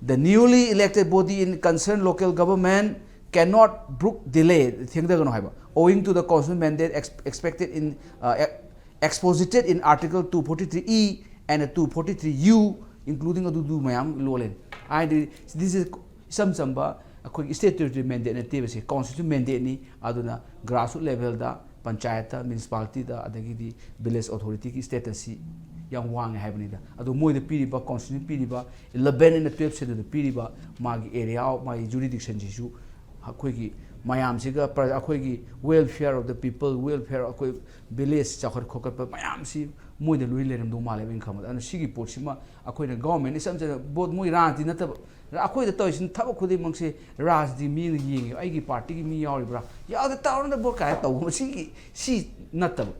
the newly elected body in concerned local government cannot brook delay", ꯊꯦꯡꯊꯒꯅꯨ ꯍꯥꯏꯕ, "owing to the constitutional mandate ex-, expected in, uh, e-, exposited in Article two forty-three E and two forty-three U, including" ꯑꯗꯨꯗꯨ ꯃꯌꯥꯝ ꯂꯣꯜꯂꯦ꯫ ꯍꯥꯏꯗꯤ, this is ꯏꯆꯝ ꯆꯝꯕ ꯑꯩꯈꯣꯏꯒꯤ statutory mandate ꯅꯠꯇꯦꯕ, ꯁꯤ constitutional mandate ꯅꯤ꯫ ꯑꯗꯨꯅ grassroot level ꯗ, ꯄꯟꯆꯥꯌꯠꯇ, municipality ꯗ, ꯑꯗꯒꯤꯗꯤ village authority ꯒꯤ status ꯁꯤ ꯌꯥꯝ ꯋꯥꯡꯉꯦ ꯍꯥꯏꯕꯅꯤꯗ꯫ ꯑꯗꯣ ꯃꯣꯏꯗ ꯄꯤꯔꯤꯕ, constitution ꯄꯤꯔꯤꯕ eleven ꯑꯃꯗꯤ twelve schedule ꯗ ꯄꯤꯔꯤꯕ ꯃꯥꯒꯤ area, ꯃꯥꯒꯤ jurisdiction ꯁꯤꯁꯨ ꯑꯩꯈꯣꯏꯒꯤ ꯃꯌꯥꯝꯁꯤꯒ, ꯄ꯭ꯔ-, ꯑꯩꯈꯣꯏꯒꯤ welfare of the people, welfare, ꯑꯩꯈꯣꯏ village ꯆꯥꯎꯈꯠ ꯈꯣꯀꯠꯄ ꯃꯌꯥꯝꯁꯤ ꯃꯣꯏꯗ ꯂꯣꯏ ꯂꯩꯔꯝꯗꯧ ꯃꯥꯜꯂꯦꯕ ꯑꯩꯅ ꯈꯟꯕꯗ꯫ ꯑꯗꯨꯅ ꯁꯤꯒꯤ ꯄꯣꯠꯁꯤꯃ ꯑꯩꯈꯣꯏꯅ government ꯏꯆꯝ ꯆꯝꯅ vote, ꯃꯣꯏ ꯔꯥꯖꯅꯤꯇꯤ ꯅꯠꯇꯕ, ꯑꯩꯈꯣꯏꯗ ꯇꯧꯔꯤꯁꯤꯅ ꯊꯕꯛ ꯈꯨꯗꯤꯡꯃꯛꯁꯦ ꯔꯥꯖꯅꯤꯇꯤ ꯃꯤꯅ ꯌꯦꯡꯉꯦꯕ, ꯑꯩꯒꯤ party ꯒꯤ ꯃꯤ ꯌꯥꯎꯔꯤꯕ꯭ꯔꯥ, ꯌꯥꯎꯗ ꯇꯧꯔꯅ vote ꯀꯥꯏꯅ ꯇꯧꯕ, ꯃꯁꯤꯒꯤ, ꯁꯤ ꯅꯠꯇꯕ꯫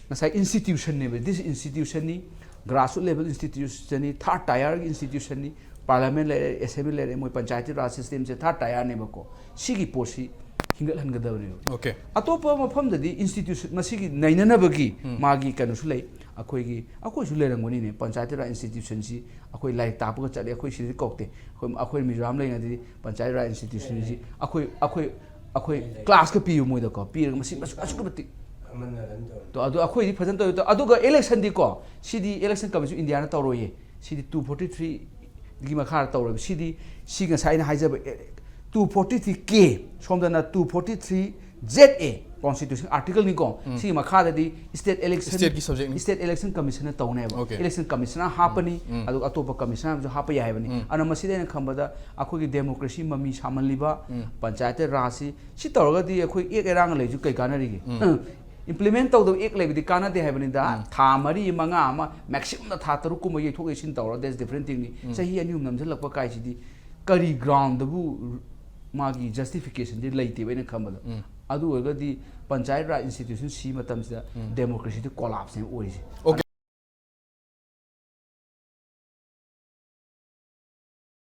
ꯉꯁꯥꯏ institution ꯅꯦꯕ, this institution ꯅꯤ, grassroot level institution ꯅꯤ, third tier ꯒꯤ institution ꯅꯤ, parliament ꯂꯩꯔꯦ, assembly ꯂꯩꯔꯦ, ꯃꯣꯏ ꯄꯟꯆꯥꯌꯇꯤ ꯔꯥꯖ system ꯁꯦ third tier ꯅꯦꯕꯀꯣ꯫ ꯁꯤꯒꯤ ꯄꯣꯠꯁꯤ ꯍꯤꯡꯒꯠꯍꯟꯒꯗꯕꯅꯦꯕ꯫ Okay. ꯑꯇꯣꯞꯄ ꯃꯐꯝꯗꯗꯤ institution ꯃꯁꯤꯒꯤ ꯅꯩꯅꯅꯕꯒꯤ ꯃꯥꯒꯤ ꯀꯩꯅꯣꯁꯨ ꯂꯩ꯫ ꯑꯩꯈꯣꯏꯒꯤ, ꯑꯩꯈꯣꯏꯁꯨ ꯂꯩꯔꯝꯒꯅꯤꯅꯦ, ꯄꯟꯆꯥꯌꯇꯤ ꯔꯥꯖ institution ꯁꯤ ꯑꯩꯈꯣꯏ ꯂꯥꯏꯔꯤꯛ ꯇꯥꯛꯄꯒ ꯆꯠꯂꯤ꯫ ꯑꯩꯈꯣꯏ ꯁꯤꯗꯗꯤ ꯀꯧꯗꯦ꯫ ꯑꯩꯈꯣꯏ, ꯑꯩꯈꯣꯏ ꯃꯤꯖꯣꯔꯥꯝ ꯂꯩꯔꯤꯉꯩꯗꯗꯤ ꯄꯟꯆꯥꯌꯇꯤ ꯔꯥꯖ institution ꯁꯤ ꯑꯩꯈꯣꯏ, ꯑꯩꯈꯣꯏ, ꯑꯩꯈꯣꯏ class ꯀ ꯄꯤꯌꯨ ꯃꯣꯏꯗꯀꯣ, ꯄꯤꯔꯒ ꯃꯁꯤ ꯑꯁꯨꯛ-, ꯑꯁꯨꯛꯀꯤ ꯃꯇꯤꯛ꯫ ꯑꯃꯅ ꯑꯗꯨꯝ ꯇꯧꯔꯦ꯫ ꯇꯣ, ꯑꯗꯨ ꯑꯩꯈꯣꯏꯗꯤ ꯐꯖꯅ ꯇꯧꯋꯤ꯫ ꯇꯣ, ꯑꯗꯨꯒ election ꯗꯤꯀꯣ, ꯁꯤꯗꯤ election commission ꯁꯨ ꯏꯟꯗꯤꯌꯥꯅ ꯇꯧꯔꯣꯏꯌꯦ꯫ ꯁꯤꯗꯤ two forty-three ꯒꯤ ꯃꯈꯥꯗ ꯇꯧꯔꯣꯏꯕ꯫ ꯁꯤꯗꯤ, ꯁꯤ ꯉꯁꯥꯏ ꯑꯩꯅ ꯍꯥꯏꯖꯕ, ꯑꯦ, two forty-three K, ꯁꯣꯝꯗꯅ two forty-three Z A꯫ Constitution article ꯅꯤꯀꯣ, ꯁꯤꯒꯤ ꯃꯈꯥꯗꯗꯤ state election, State ꯀꯤ subject ꯅꯤ꯫ State election commissioner ꯇꯧꯅꯦꯕ꯫ Okay. Election commissioner ꯍꯥꯞꯄꯅꯤ, ꯑꯗꯨꯒ ꯑꯇꯣꯞꯄ commissioner ꯑꯃꯁꯨ ꯍꯥꯞꯄ ꯌꯥꯏ ꯍꯥꯏꯕꯅꯤ꯫ ꯑꯗꯨꯅ ꯃꯁꯤꯗ ꯑꯩꯅ ꯈꯟꯕꯗ ꯑꯩꯈꯣꯏꯒꯤ democracy ꯃꯃꯤ ꯁꯥꯃꯜꯂꯤꯕ ꯄꯟꯆꯥꯌꯠ ꯔꯥꯖꯁꯤ, ꯁꯤ ꯇꯧꯔꯒꯗꯤ ꯑꯩꯈꯣꯏ act ꯏꯔꯥꯡ ꯂꯩꯁꯨ ꯀꯩ ꯀꯥꯟꯅꯔꯤꯒꯦ? Implement ꯇꯧꯗꯕ act ꯂꯩꯕꯗꯤ ꯀꯥꯟꯅꯗꯦ ꯍꯥꯏꯕꯅꯤꯗ꯫ ꯊꯥ ꯃꯔꯤ ꯃꯉꯥ ꯑꯃ, maximum ꯗ ꯊꯥ ꯇꯔꯨꯛ ꯀꯨꯝꯕ ꯌꯩꯊꯣꯛ ꯌꯩꯁꯤꯟ ꯇꯧꯔ, that's different thing ꯅꯤ꯫ ꯆꯍꯤ ꯑꯅꯤ ꯑꯍꯨꯝ ꯅꯝꯁꯤꯜꯂꯛꯄ ꯀꯥꯏꯁꯤꯗꯤ ꯀꯔꯤ ground ꯗꯕꯨ ꯃꯥꯒꯤ justification ꯗꯤ ꯂꯩꯇꯦꯕ ꯑꯩꯅ ꯈꯟꯕꯗ꯫ ꯑꯗꯨ ꯑꯣꯏꯔꯒꯗꯤ ꯄꯟꯆꯥꯌꯠ ꯔꯥꯖ institution ꯁꯤ ꯃꯇꯝꯁꯤꯗ democracy ꯗꯤ collapse ꯅꯦ ꯑꯣꯏꯔꯤꯁꯦ꯫ Okay.